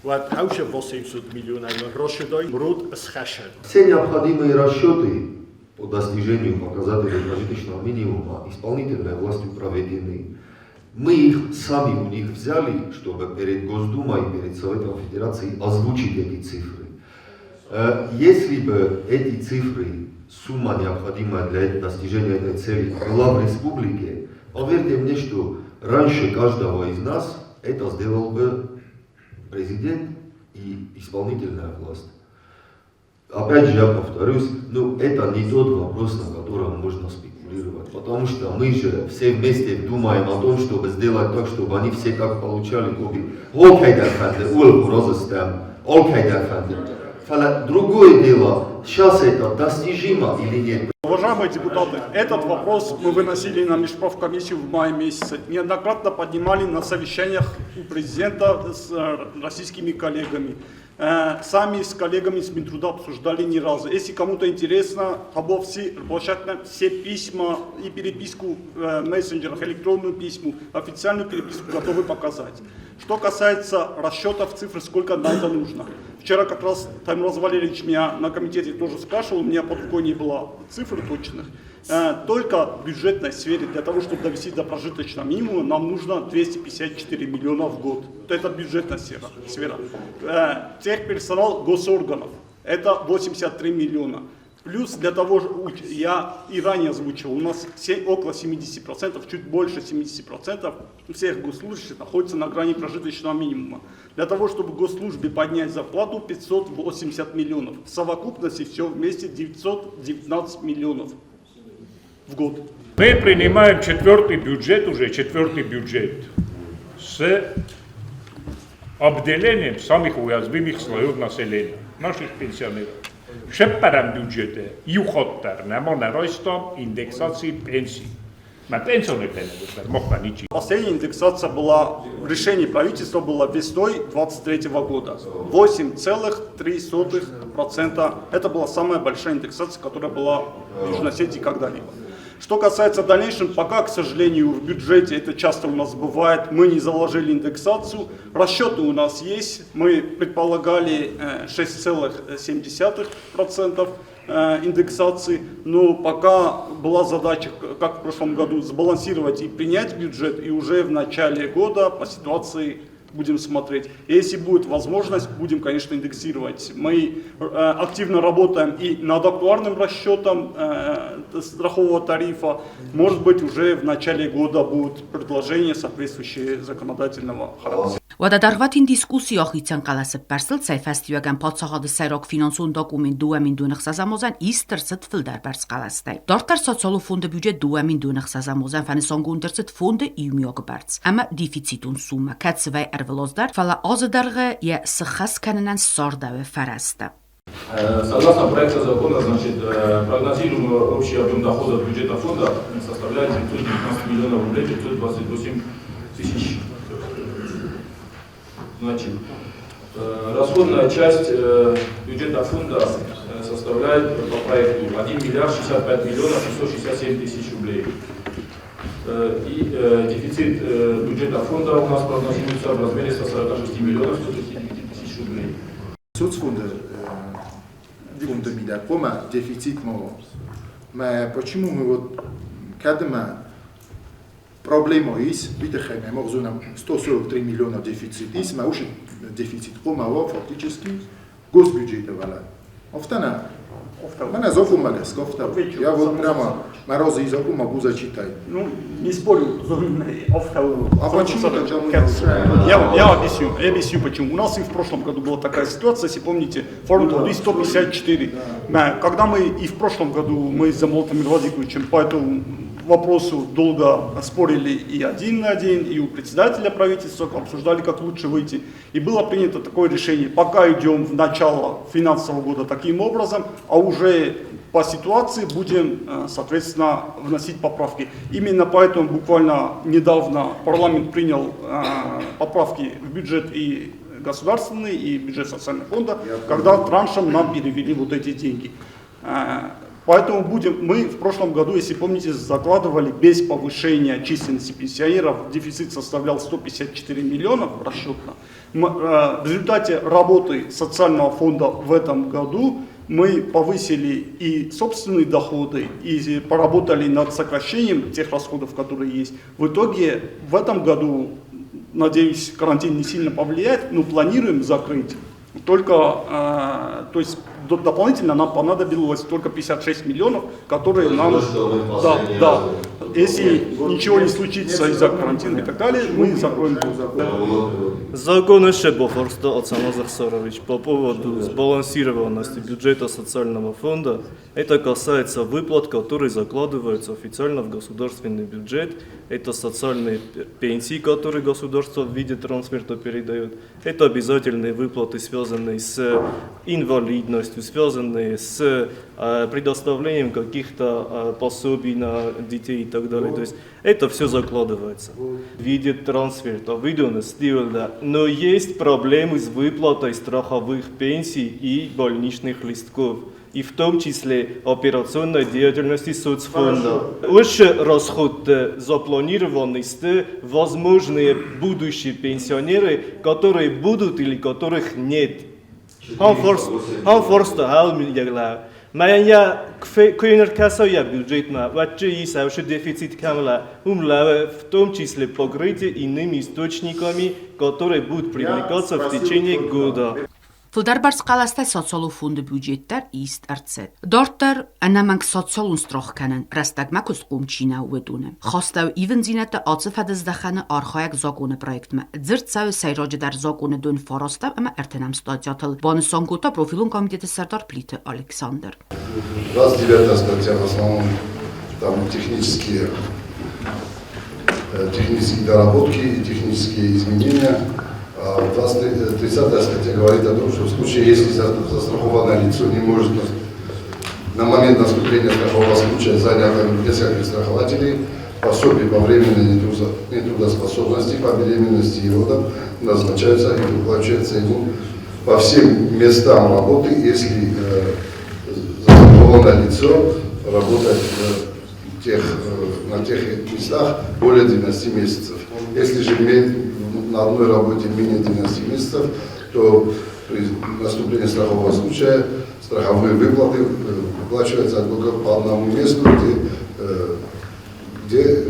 Уӕд ӕвшӕ 800 миллионӕй расшидай МРОТ схӕссӕн.
Все необходимые расчеты по достижению показателей прожиточного минимума исполнительной властью проведены. Мы их сами у них взяли, чтобы перед Госдумой, перед Советом Федерации озвучить эти цифры. Если бы эти цифры, сумма, необходимая для достижения этой цели, была в республике, поверьте мне, что раньше каждого из нас это сделал бы президент и исполнительная власть. Опять же, я повторюсь, ну, это не тот вопрос, на котором можно спекулировать, потому что мы же все вместе думаем о том, чтобы сделать так, чтобы они все так получали коби. Алкӕй фӕнды, ууыл разы стӕм, алкӕй фӕнды. Фӕлӕ другое дело, сейчас это достижимо или нет.
Уважаемые депутаты, этот вопрос мы выносили на межправкомиссию в мае месяце. Неоднократно поднимали на совещаниях у президента с российскими коллегами. Сами с коллегами с Минтруда обсуждали не раз. Если кому-то интересно, Табовси, площадка, все письма и переписку в мессенджерах, электронную письму, официальную переписку готовы показать. Что касается расчетов цифр, сколько на это нужно. Вчера как раз Таймураз Валерьевич меня на комитете тоже спрашивал, у меня под рукой не было цифр точных. Только в бюджетной сфере для того, чтобы довести до прожиточного минимума, нам нужно 254 миллиона в год. Это бюджетная сфера. Сфера. Техперсонал госорганов, это 83 миллиона. Плюс для того, я и ранее озвучивал, у нас около 70%, чуть больше 70% всех госслужащих находятся на грани прожиточного минимума. Для того, чтобы госслужбе поднять зарплату, 580 миллионов. В совокупности все вместе 919 миллионов в год.
Мы принимаем четвертый бюджет уже, четвертый бюджет с обделением самых уязвимых слоев населения, наших пенсионеров. Шеппӕрӕм бюджеты иу хатт дӕр нӕма нӕ райстам индексаци пенсий. Мӕ пенсионертӕ махмӕ ничи.
Последняя индексация была, решение правительства было весной 2023 года. 8,3%. Это была самая большая индексация, которая была в Южной Осетии когда-либо. Что касается дальнейшем, пока, к сожалению, в бюджете, это часто у нас бывает, мы не заложили индексацию. Расчеты у нас есть, мы предполагали 6,7% индексации, но пока была задача, как в прошлом году, сбалансировать и принять бюджет, и уже в начале года по ситуации
Будем смотреть. Если будет возможность, будем, конечно, индексировать. Мы активно работаем и над актуарным расчетом страхового тарифа. Может быть, уже в начале года будут предложения, соответствующие законодательного характера.
Уӕдӕ дӕргъвӕтин дискусси ахицӕн хъӕлӕсы бӕрцыл цӕй фӕстиуӕгӕн паддзахады сӕйраг финансон документ 2026 азӕн ист ӕрцыд фылдӕр бӕрц хъӕлӕстӕй. Дарддӕр социалон фонды бюджет 2026 азӕн фӕнысангонд ӕрцыд фонды иумиаг бӕрц ӕмӕ дефицитон суммӕ, кӕцывӕй ӕрвылаз дӕр, фӕлӕ азы дӕргъы йӕ сыххӕст кӕнынӕн ссардӕуы фӕрӕзтӕ.
Согласно проекту закона, значит, прогнозируемый общий объем доходов бюджета фонда составляет 919 миллионов рублей 528 тысяч. Значит, расходная часть бюджета фонда составляет по проекту 1 миллиард 65 миллионов 667 тысяч рублей. И дефицит бюджета фонда у нас прогнозируется в размере 146 миллионов 139 тысяч рублей.
Соцфонда фонда мидӕг дефицит мало. Ма почему мы вот кадма проблема ис, видите, мы можем 143 миллиона дефицит ис, ма уж дефицит комало фактически госбюджета вала. Офтана Мене зофумагас, кофта. Я вот прямо морозы из могу зачитать.
Ну, не спорю,
А почему тогда мы нарушаем?
Я объясню, я объясню почему. У нас и в прошлом году была такая ситуация, если помните, форум ну, 154. Да. Когда мы и в прошлом году мы с Замолотом Владимировичем по этому вопросу долго спорили и один на один, и у председателя правительства обсуждали, как лучше выйти. И было принято такое решение, пока идем в начало финансового года таким образом, а уже по ситуации будем, соответственно, вносить поправки. Именно поэтому буквально недавно парламент принял поправки в бюджет и государственный, и бюджет социального фонда, когда траншем нам перевели вот эти деньги. Поэтому будем, мы в прошлом году, если помните, закладывали без повышения численности пенсионеров, дефицит составлял 154 миллиона расчетно. В результате работы социального фонда в этом году мы повысили и собственные доходы, и поработали над сокращением тех расходов, которые есть. В итоге в этом году, надеюсь, карантин не сильно повлияет, но планируем закрыть. Только, то есть дополнительно нам понадобилось только 56 миллионов, которые нам... Да, да. Если ничего не случится из-за карантина и так далее, мы закроем.
Закон по поводу сбалансированности бюджета социального фонда, это касается выплат, которые закладываются официально в государственный бюджет. Это социальные пенсии, которые государство в виде трансферта передает. Это обязательные выплаты, связанные с инвалидностью, связанные с предоставлением каких-то пособий на детей и так далее. То есть это все закладывается в виде трансферта, но есть проблемы с выплатой страховых пенсий и больничных листков, и в том числе операционной деятельности соцфонда. Лучше расход запланированный с возможные будущие пенсионеры, которые будут или которых нет. Я дефицит в том числе покрытие иными источниками, которые будут привлекаться в течение года.
Фылдӕр бӕрц хъӕлӕстӕй социалон фонды бюджет дӕр ист ӕрцыд. Дарддӕр ӕнӕмӕнг социалон страх кӕнын рӕстӕгмӕ куыстхъом чи нӕу, уыдоны. Хастӕуы ивындзинӕдтӕ ацы фӕдыздӕхӕны архайӕг законы проектмӕ. Дзырд цӕуы сӕйраджыдӕр законы дон фарастӕм ӕмӕ ӕртынӕм статьятыл, банысан кодта профилон комитеты сӕрдар Плиты Александр.
29 статья в основном там технические доработки и технические изменения. 30 статья говорит о том, что в случае, если застрахованное лицо не может на момент наступления страхового случая занято нескольких страхователей, пособие по временной нетрудоспособности, по беременности и родам назначаются и выплачиваются ему по всем местам работы, если застрахованное лицо работает на тех местах более 12 месяцев. Если же на одной работе менее 12 месяцев, то при наступлении страхового случая страховые выплаты выплачиваются только по одному месту, где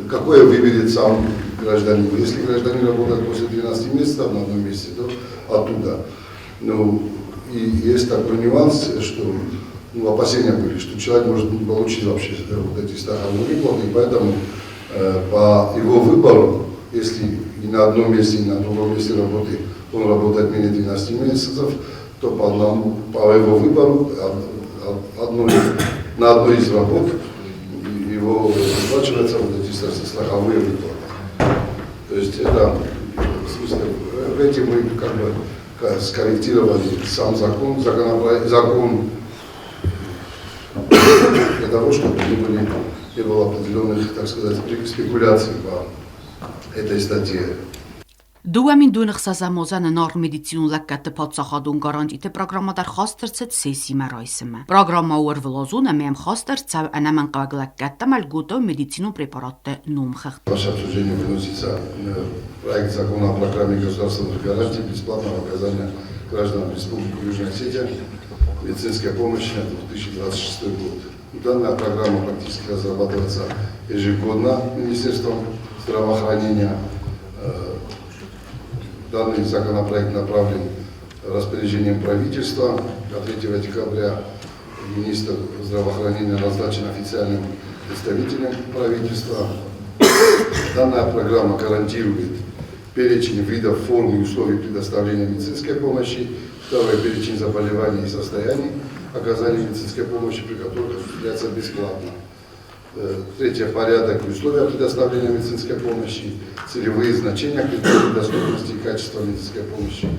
какое выберет сам гражданину. Если гражданин работает после 12 месяцев на одном месте, то оттуда. Ну, и есть такой нюанс, что ну, опасения были, что человек может не получить вообще вот эти страховые выплаты, и поэтому по его выбору, если и на одном месте, и на другом месте работы он работает менее 12 месяцев, то по его выбору на одной из работ его выплачиваются вот эти страховые выплаты. То есть это, в смысле, в этим мы как бы скорректировали сам закон, закон для того, чтобы не было определенных, так сказать, спекуляций по этой статье.
2026 озаны նոր медицину լակկատը падсахадուն гарантիты программадар хастырцыт сессима райсымы. Программа уырвылозуны мем хастырцав анаман қаваг лаккатта мал медицину препаратты нумхых.
Ваше обсуждение выносится проект закона о программе государственных гарантий бесплатного оказания гражданам Республики Южная Осетия медицинская помощь на 2026 год. Данная программа практически разрабатывается ежегодно Министерством здравоохранения. Данный законопроект направлен распоряжением правительства. От 3 декабря министр здравоохранения назначен официальным представителем правительства. Данная программа гарантирует перечень видов, форм и условий предоставления медицинской помощи, второй перечень заболеваний и состояний оказания медицинской помощи, при которых осуществляется бесплатно. Третье, порядок и условия предоставления медицинской помощи, целевые значения критерии доступности и качества медицинской помощи,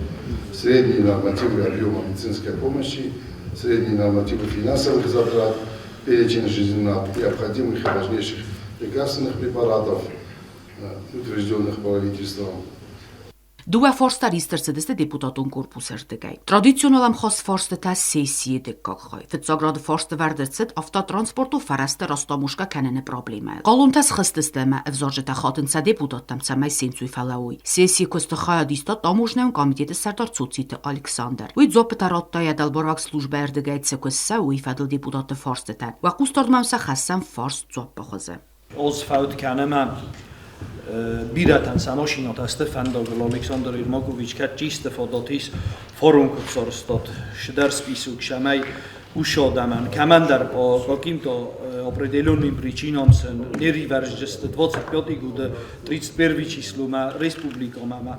средние нормативы объема медицинской помощи, средние нормативы финансовых затрат, перечень жизненно необходимых и важнейших лекарственных препаратов, утвержденных правительством.
Дыууӕ фарста ристырцыдысты депутатон корпусы ӕрдыгӕй. Традиционал ӕмхаст фарстытӕ сессийы дыккаг хай. Фыццаг рады фарсты вӕрд ӕрцыд автотранспорту фӕрӕзты растамошкӕ кӕныны проблемӕйыл. Хъалонтӕ схызтысты ӕмӕ ӕвзарджытӕ хатынц сӕ депутаттӕм, цӕмӕй сенцуй фӕлӕууой. Сессийы куысты хайад иста таможнӕйон комитеты сӕрдар Цоциты Александр. Уый дзуаппытӕ радта йӕ дӕлбаруаг службӕйы ӕрдыгӕй цы куыст цӕуы, уый фӕдыл депутатты фарстытӕн. Уӕ хъусдардмӕ сӕ хӕссӕм фарст дзуаппы хуызы.
Ӕз фӕуд кӕнӕм бирӕтӕн сӕ машинӕтӕ сты фӕндагыл. Александр Ермакович, кӕд чисты фадат ис, форум куыд сарӕзтат, сдӕр список, цӕмӕй уыцы адӕмӕн, кӕмӕндӕр по каким-то определенным причинам сын не ривӕрзджысты 25 годы 31 числомӕ республикӕмӕ.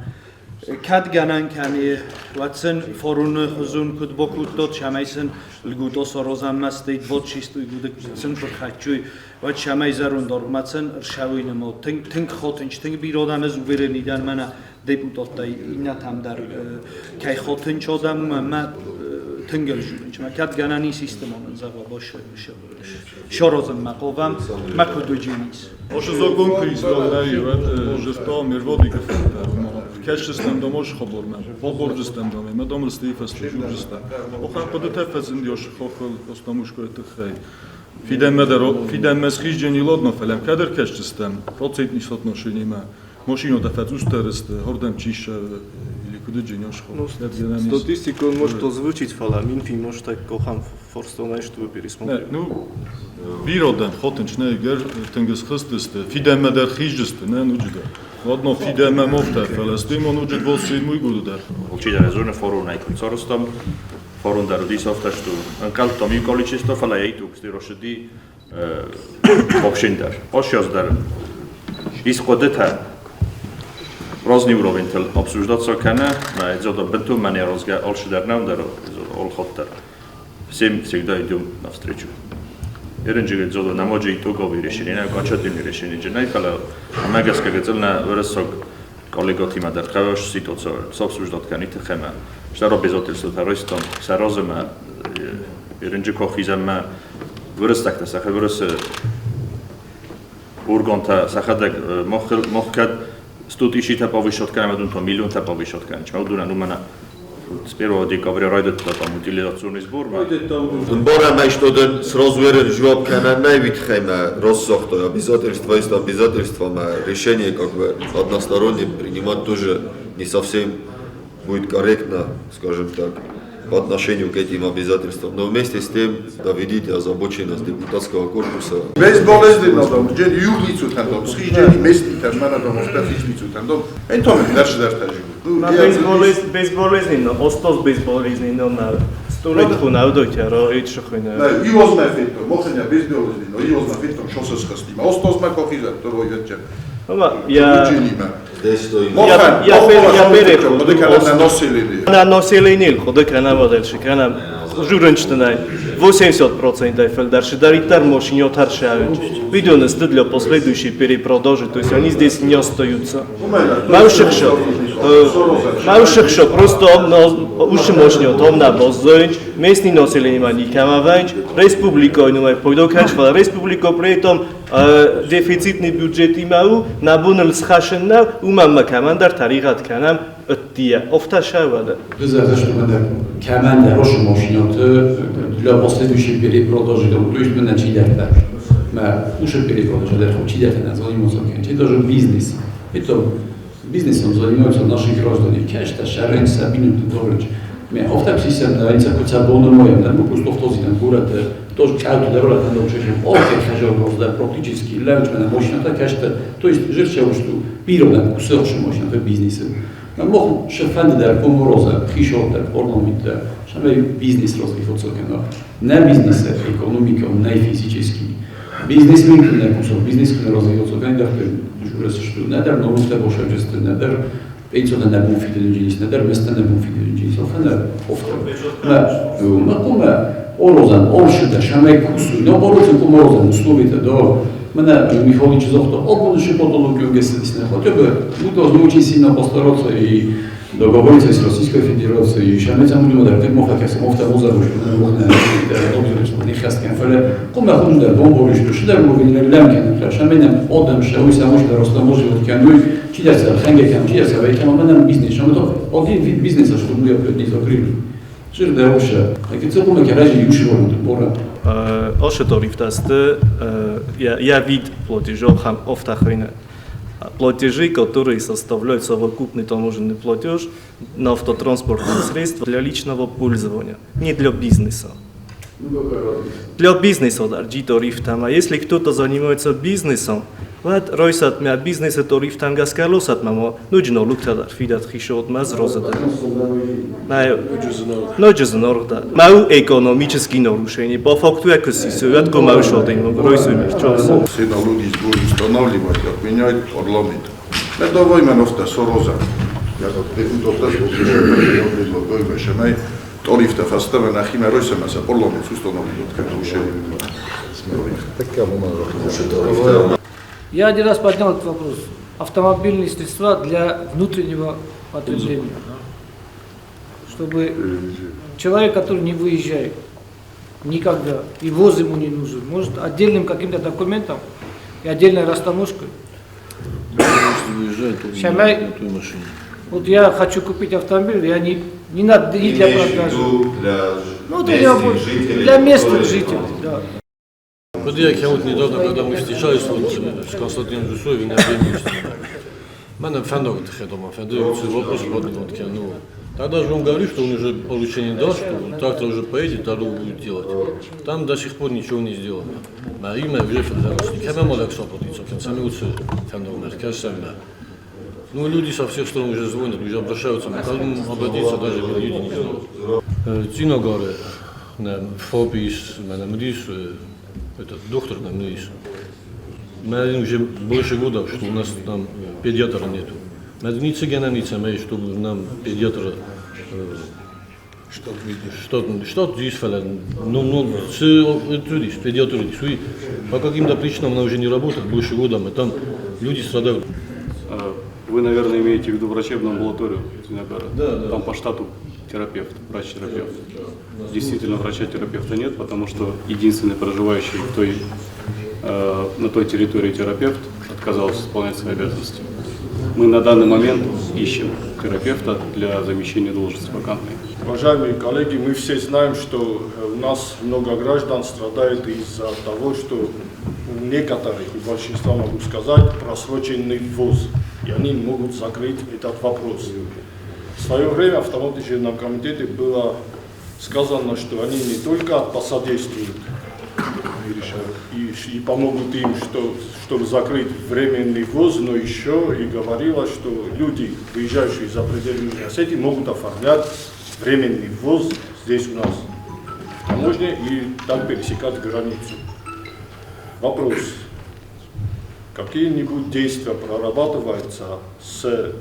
Кӕд гӕнӕн кӕны, уӕд сын форуны хуызон куыд бакодтат, цӕмӕй сын льгота саразӕм стӕй 26 годы сын куы рхӕццой, уӕд цӕмӕй зӕронд аргъмӕ сын ӕрцӕуой нымад. Тынг хатынч, тынг бирӕ адӕм ӕз уверенный дӕн мӕнӕ депутаттӕй иннӕтӕм дӕр кӕй хатынч адӕм ӕмӕ тынг ӕлзурынч. Мӕ кӕд гӕнӕн ис исты ма мын зӕгъа, саразынмӕ хъавӕм, мӕ куыд уыдженис.
Ошы закон кристаллӕй уӕд жырта мерводи гыфтӕ. Кӕсджыстӕм дам ошы хабармӕ, баборджыстӕм дам, ӕмӕ дам рыстейы фӕстӕ журджыстӕм. Охӕн хъуыдытӕ фӕзынди ошы хохыл Остамушкойы тыххӕй. Фидӕнмӕ дӕр фидӕнмӕ схизджени ладно, фӕлӕ кӕдӕр кӕсджыстӕм процентный соотношениемӕ машинотӕ фӕцъусдӕр сты, хордӕм чи или куыд ошы
Ну, статистику он может озвучить, фӕлӕ Минфин может так кохам форстонай, чтобы пересмотреть.
Ну, бирӕ хотынч нӕ гӕр тынг схызтысты, фидӕнмӕ дӕр хизджысты, нӕ нуджы дӕр. Ладно, фидӕнмӕ мофтӕ, фӕлӕ стыймо нуджы двосы муйгуды дӕр.
Алчидӕр ӕз форунӕй куыд сарӕзтам, форун дӕр уыдис афтӕ, что ӕнхъӕлдтам иу количество, фӕлӕ йӕ итог росыди вообще дӕр. Ошьяз дӕр ис хъуыдытӕ разный уровень-тыл обсуждаться кӕны, мӕ эдзода бынтон мӕ не разгӕ алчидӕр нӕу дӕр алхатт дӕр. Всем всегда идем навстречу. Ерынджы эдзода намоджы итоговый решение, окончательный решение нӕй, фӕлӕ амӕ гӕсгӕ гыццыл нӕ уырыссаг коллегатимӕ дӕр хъӕуы ситуация обсуждать кӕны тыххӕй Стар обязательствотӕ райстам, сӕ разымӕ ерынджы кохизӕммӕ уырыссӕгтӕ сӕхи уырысы органтӕ сӕхӕдӕг мах кӕд 100 тысячитӕ повышать кӕнӕм, уыдон та миллионтӕ повышать кӕнынц. Уыдонӕн уымӕн с 1 декабря райдыдта там утилизационный сбор.
Ӕмбарӕм ӕй, что дын сразу ерын жуап кӕнӕн нӕй уый тыххӕй мӕ раст обязательства есть обязательства, мӕ решение как бы односторонне принимать тоже не совсем будет корректно, скажем так. по отношению к этим обязательствам. Но вместе с тем доведите озабоченность депутатского корпуса.
Безболезненно дом, джен юглицу там дом, схиждени местный там, мана дом, офтафизницу там дом. Энтоме дальше дальше
Безболезненно, остоз безболезненно на столет хунавдойтя ро итшхуна.
На иозма фето, мохеня безболезненно, иозма фето шосесхастима. Остозма кохиза, то ројотча.
Ама я
Я переход. На население.
На население, хода на модель, кана журнчтнай 80% фельдарши даритар машине таршавич. Видео для последующей перепродажи, то есть они здесь не остаются. Маушехшо просто уши машине том на бозоинч, местный население никамаванч, республика инумай пойдоканч, республика при этом дефицитный бюджет имау, набунл схашенна, умамма командар таригат канам اتیا افتشاوده.
Безразлично команда рошу машиноты для последующей перепродажи, то есть мы начали мы уже перепродажи, даже чидата занимаются, это же бизнес. Это бизнесом занимаются наши граждане. Кэшта, шарен, сабину, добрыч. Мы офтапсисем, на инцепуца бономоем, на просто автозинам курате, тоже кауто дорога там добчешем, офте кажо да практически левч на машинота кэшта, то есть жирче уж ту пиродам кусочек машинота бизнеса. Мох шефендер комороза, хишотер, орнаментер, шаме бизнес развиваться, не бизнес экономика, не физический. Бизнесмен не кусок, бизнес не развиваться, когда ты недер новости больше недер пенсионный не буфит, недер место не буфит, офтер. Но орозан, оршида, шаме кусу, но орозан коморозан, условия до Мене Михайлович зохто обманувши потолок хотя бы мы должны очень сильно постараться и договориться с Российской Федерацией, и шамецам будем дар мохак аст мофта моза один вид бизнеса, чтобы мы не закрыли.
Я вид платежов хам офтахрина. Платежи, которые составляют совокупный таможенный платеж на автотранспортные средства для личного пользования, не для бизнеса. Для бизнеса, да, а если кто-то занимается бизнесом, вот ройсат мя бизнеса тариф тангаскалосат мамо, нужно луктадар фидат хишот маз розада. Ноджузнорда. Мау экономические нарушения. По факту я косисует комаушодин, ройсумер чос.
Все налоги сборы устанавливать, отменяет парламент. Давай мен офта сороза. Я как депутат предлагаю шамай тариф фастава на хима ройсамаса парламент устанавливает как нарушение.
Я один раз поднял этот вопрос. Автомобильные средства для внутреннего потребления. Чтобы человек, который не выезжает никогда, и воз ему не нужен, может отдельным каким-то документом и отдельной растаможкой. Шамай, вот я хочу купить автомобиль, я не надо не для продажи. Ну, для местных жителей, да.
Вот я вот недавно, когда мы встречались вот с Константином Жусовым на премьерстве, мы фэндог дома, вопрос поднял, ну, тогда же он говорит, что он уже поручение дал, что трактор уже поедет, дорогу будет делать. Там до сих пор ничего не сделано. А имя уже ну, люди со всех сторон уже звонят, уже обращаются, к кому обратиться даже люди не знают. Циногары, Фобис, этот доктор нам есть. Мы уже больше года, что у нас там педиатра нету. Чтобы нам педиатра штат здесь, но педиатр по каким-то причинам она уже не работает больше года, мы там люди страдают.
Вы, наверное, имеете в виду врачебную амбулаторию Циногара?
Да, да.
Там по штату терапевт, врач-терапевт. Да. Действительно, врача-терапевта нет, потому что единственный проживающий в той, на той территории терапевт отказался исполнять свои обязанности. Мы на данный момент ищем терапевта для замещения должности вакантной.
Уважаемые коллеги, мы все знаем, что у нас много граждан страдает из-за того, что у некоторых, у большинства могу сказать, просроченный ввоз, и они не могут закрыть этот вопрос. В свое время в таможенном комитете было Сказано, что они не только посодействуют и помогут им, чтобы закрыть временный ввоз, но еще и говорилось, что люди, выезжающие за пределы Южной Осетии, могут оформлять временный ввоз здесь у нас в таможне и там пересекать границу. Вопрос. Какие-нибудь действия прорабатываются с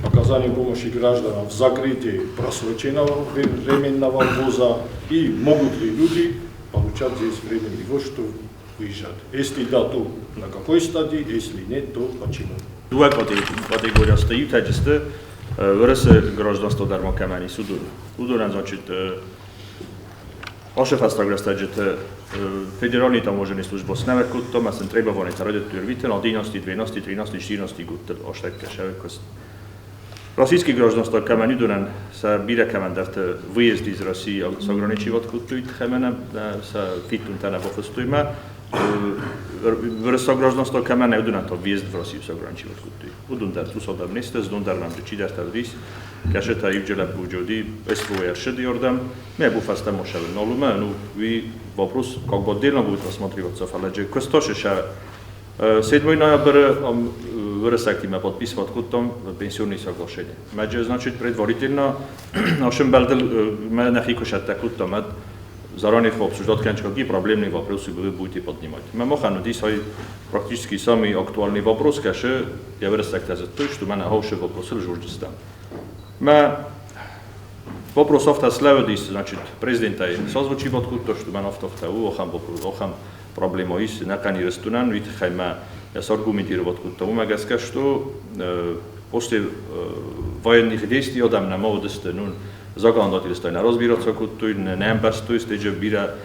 оказанием помощи гражданам в закрытии просроченного временного ввоза и могут ли люди получать здесь временный ввоз, чтобы выезжать? Если да, то на какой стадии, если нет, то почему?
Два категория стоит, Вырос гражданство дармакамани суду. Удуран, значит, Ашефастаграстаджет федеральный таможенный служба снавекутто, масен требования радио тюрвитен, 11, 12, 13, 14 гуттел аштеккешевекост. Российский гражданство камани дуран са бирекамандерт выезд из России сограничиват куттуит хемена са фитунтана бофстуйма. Вырос гражданство камана удуран то въезд в Россию сограничиват куттуит. Удундар тусодам нестес, дундар нам чидартавдис. Кашета ивджела буджоди СВР шедиордам. Ме буфаста мошаве нолума, ну ви вопрос как бы отдельно будет рассматриваться фаладже. Костошеша 7 ноября выросактиме подписывать куттом пенсионные соглашения. Маджа значит предварительно нашим балдел мы нахикушатта куттом заранее обсуждать, конечно, какие проблемные вопросы вы будете поднимать. Мы можем здесь практически самый актуальный вопрос, конечно, я выросакта за то, что мы на хорошие вопросы журналистам. Мы вопрос автославодис, значит, президента созвучивать кутто, что мы автофтау, охам проблема есть, на канирестунан, ведь хайма я саргументировать кутто, умагаска, что после военных действий адам на молодости, ну, законодательство разбираться кутто, не амбастуйст, же бира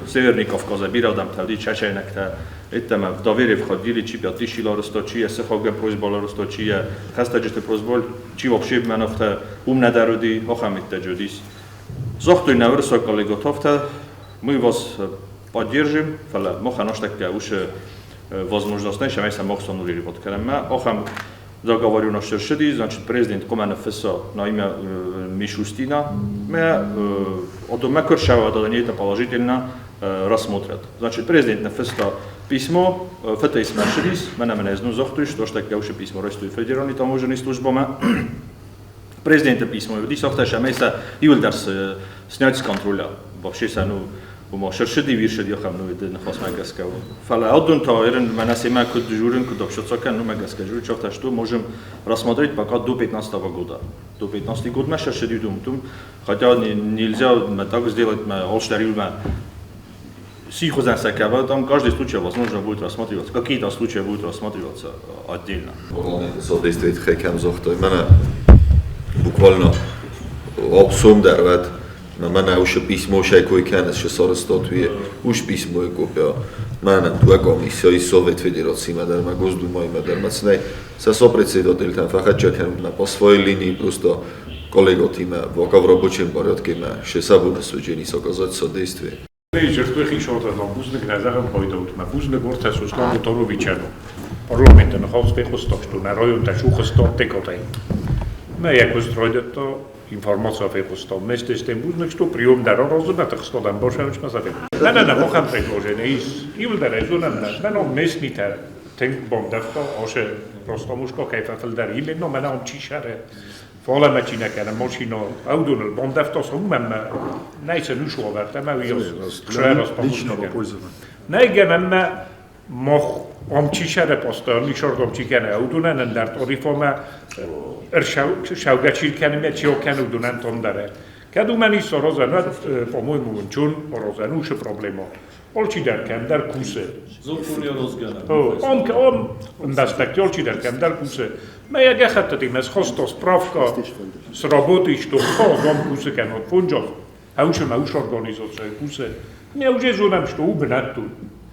Северный Кавказа бира адам тавди чачайнакта, это мы в доверие входили, чи 5000 ларосто, чи схога просьба ларосто, чи хастаджете просьба, чи вообще манафта ум надаруди, охамитта джудис. Зохтуй наверсо коллеготовта, мы вас поддержим, фала моханоштакка уж возможность шамай самохсонули вот карама, охам договорю на шершиди, значит президент комана фса на имя Мишустина, мы одумекоршава да это положительно рассмотрят. Значит президент на фста письмо, ФТС маршрис, мене мене зну зохтуй, что ж таке уж письмо ростуй федеральный таможенный службама. Президента письмо, дис офташа меса юлдарс снять с контроля. Вообще ну ума шершиди виршиди хам ну иде нахас магаска. Фала одун таирн менасима куд дежурен куд общаться ну магаска жур чофта что можем рассмотреть пока до 15 года. До 15 года мы шершиди думтум, хотя нельзя так сделать, мы олштарил мы Сихозансакава, там каждый случай возможно будет рассматриваться, какие-то случаи будут рассматриваться отдельно.
Содействует хекам зохтой. Мана буквально обсум дарват. Мана уж письмо шайкой канес шесоростотуе, уж письмо копия. Мана дуа комиссия и Совет Федерации мадарма Госдума и мадарма цней. Са сопредседатель фахачакан на по своей линии просто коллеготима в рабочем порядке ма шесабуна судженис оказать содействие.
Информация фехусто. Вместе с тем бузнак, что прием дара разумно, что там больше ничего не Да, да, да, мохам предложение из Ивлдера, да, но местните тенк бомдавто, аше просто мушко кайфафлдар именно, мена он чишаре. Фолемечинекene машина аудунал бомдавто, суммем найсе нушоверте, ме уйос
личного пользования.
Найгенemme мох омчишаре постоянно нишордомчикене аудунен дарт орифоме шаугачиркене чиокен удунен тондаре. Кедумени сорозена, по-моему, чун орозенуше проблема. Олчидеркем дар кусе. Ом ом даспект олчидеркем дар кусе. Ме я гехаттатим эс хосто справка с работы, что хозом кусе кен от фунджов. А уше ме уш организация кусе. Ме уже зонам что убнатту.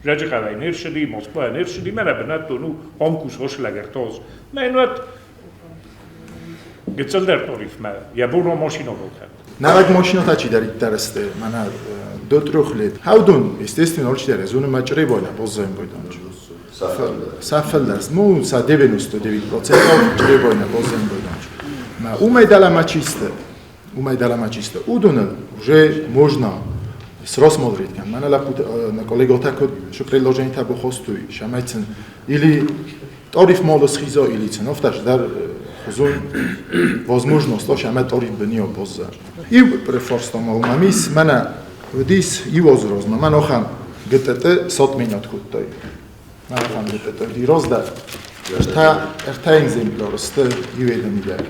Жаджихава нершиди, Москва нершиди, мене бнатту, ну омкус хошлегертоз. Ме нуат гецелдер ториф ме. Я буно машина волхат.
Нараг машина тачи дарит дарсте, мана до 3 лет. Хаудун, естественно, олчидер, зону мачребойна, боззаем бойдан. Сафелдарс, ну, са 99% чребойна, боззаем бойдан. Ма умедала мачисте. Уымӕй дӕлӕмӕ чисто. Уыдоныл уже можно рассмотреть кӕн. Мӕнӕ лӕппутӕ, нӕ коллеготӕ куыд шы предложениетӕ бахостой, сӕмӕй сын или тариф мало схиза, или сын афтӕ дӕр хузун возможность сӕмӕ тариф бынио базза. Иу префарста ма уымӕ мис, мӕнӕ уыдис иу азы размӕ, мӕн ахӕм ГТТ сатменят кодтай. Мӕн ахӕм ГТТ уыди раздӕр. Ӕртӕ экземпляр сты иу эдемидӕг.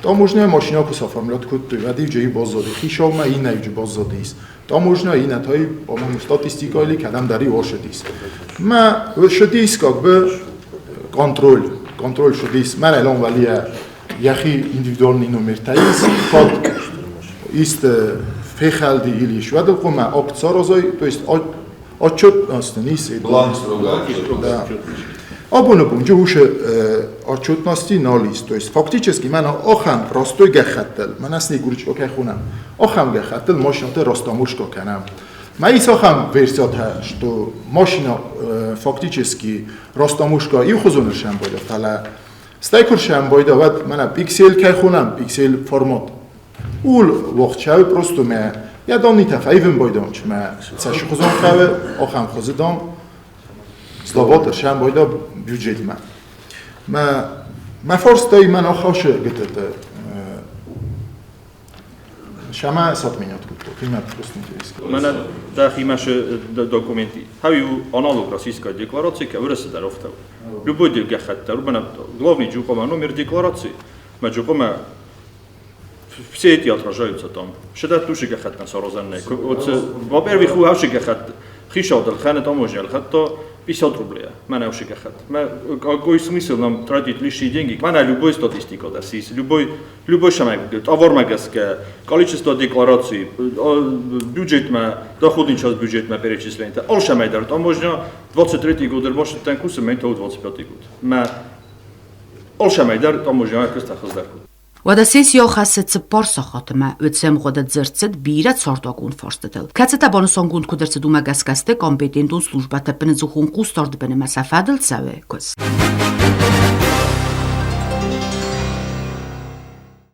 Таможня машина куы оформлять кодтой, уӕд иу баззади хицаумӕ, иннӕ иу баззадис. Таможня иннӕтӕй, по-моему, статистика или кӕдӕмдӕр иу ошыдис. Мӕ шыдис как бы контроль, контроль шыдис. Мӕнӕ лонвалия йӕхи индивидуальный номертӕ ис, код ист фехӕлди или шведыл хъуамӕ акт саразай, то есть отчетность ис.
Бланк строго.
Да. Абоны бон ушы отчетности нал ис. То есть фактически мӕнӕ ахӕм простой гӕххӕттыл, мӕнӕ снегурочка кӕй хонӕм, ахӕм гӕххӕттыл машинӕтӕ растамушка кӕнӕм. Мӕ ис ахӕм версиятӕ, что машина фактически растамушка иухуызон сӕмбӕлы, фӕлӕ стӕй куы сӕмбӕлда, уӕд мӕнӕ пиксель кӕй хонӕм, пиксель формат. Ул уохчӕуы просто мӕ йӕ даннытӕ фӕивын байдон, чи мӕ цӕсы хуызон хъӕуы, ахӕм хуызы дан сдават сӕмбӕлда бюджетмӕ. Мӕ фарстай мӕн ахасы ГТТ Шама сатменят кодтой, химӕ просто интересно.
Мӕнӕ дӕхимӕ шы документи. Хау аналог российской декларации, кӕвырысы дӕр офтау. Любой гӕххӕтт дӕр, мӕнӕ главный джукома номер декларации, мӕ джукома все эти отражаются там. Шыдат души гӕххӕттӕн саразӕн нӕй. Вот, во-первых, у хаушы гӕххӕтт хишау хӕны таможня ӕлхӕдта 50 рублей. Мӕнӕ ушы гӕххӕтт. Мӕ какой смысл нам тратить лишние деньги? Мӕнӕ любой статистика дӕр сис, любой шамай товармӕ гӕсгӕ, количество деклараций, бюджетмӕ, доходный часть бюджетмӕ перечисление. Ал шамай дӕр таможня 23 год ӕрбасыдтӕн кусы, мӕн 25 год. Мӕ ал шамай дӕр таможня ӕркуыста хуыздӕр.
Уӕдӕ сессийы ахӕссы 4 сахатмӕ, уӕд сӕм ӕмгъуыды дзырд цыд бирӕ цардуагон фарстытыл, кӕцытӕ банысангонд куыд ӕрцыд, уымӕ гӕсгӕ сты компетентон службӕты ӕппынӕдзухон хъусдарды бын ӕмӕ сӕ фӕдыл цӕуы куыст.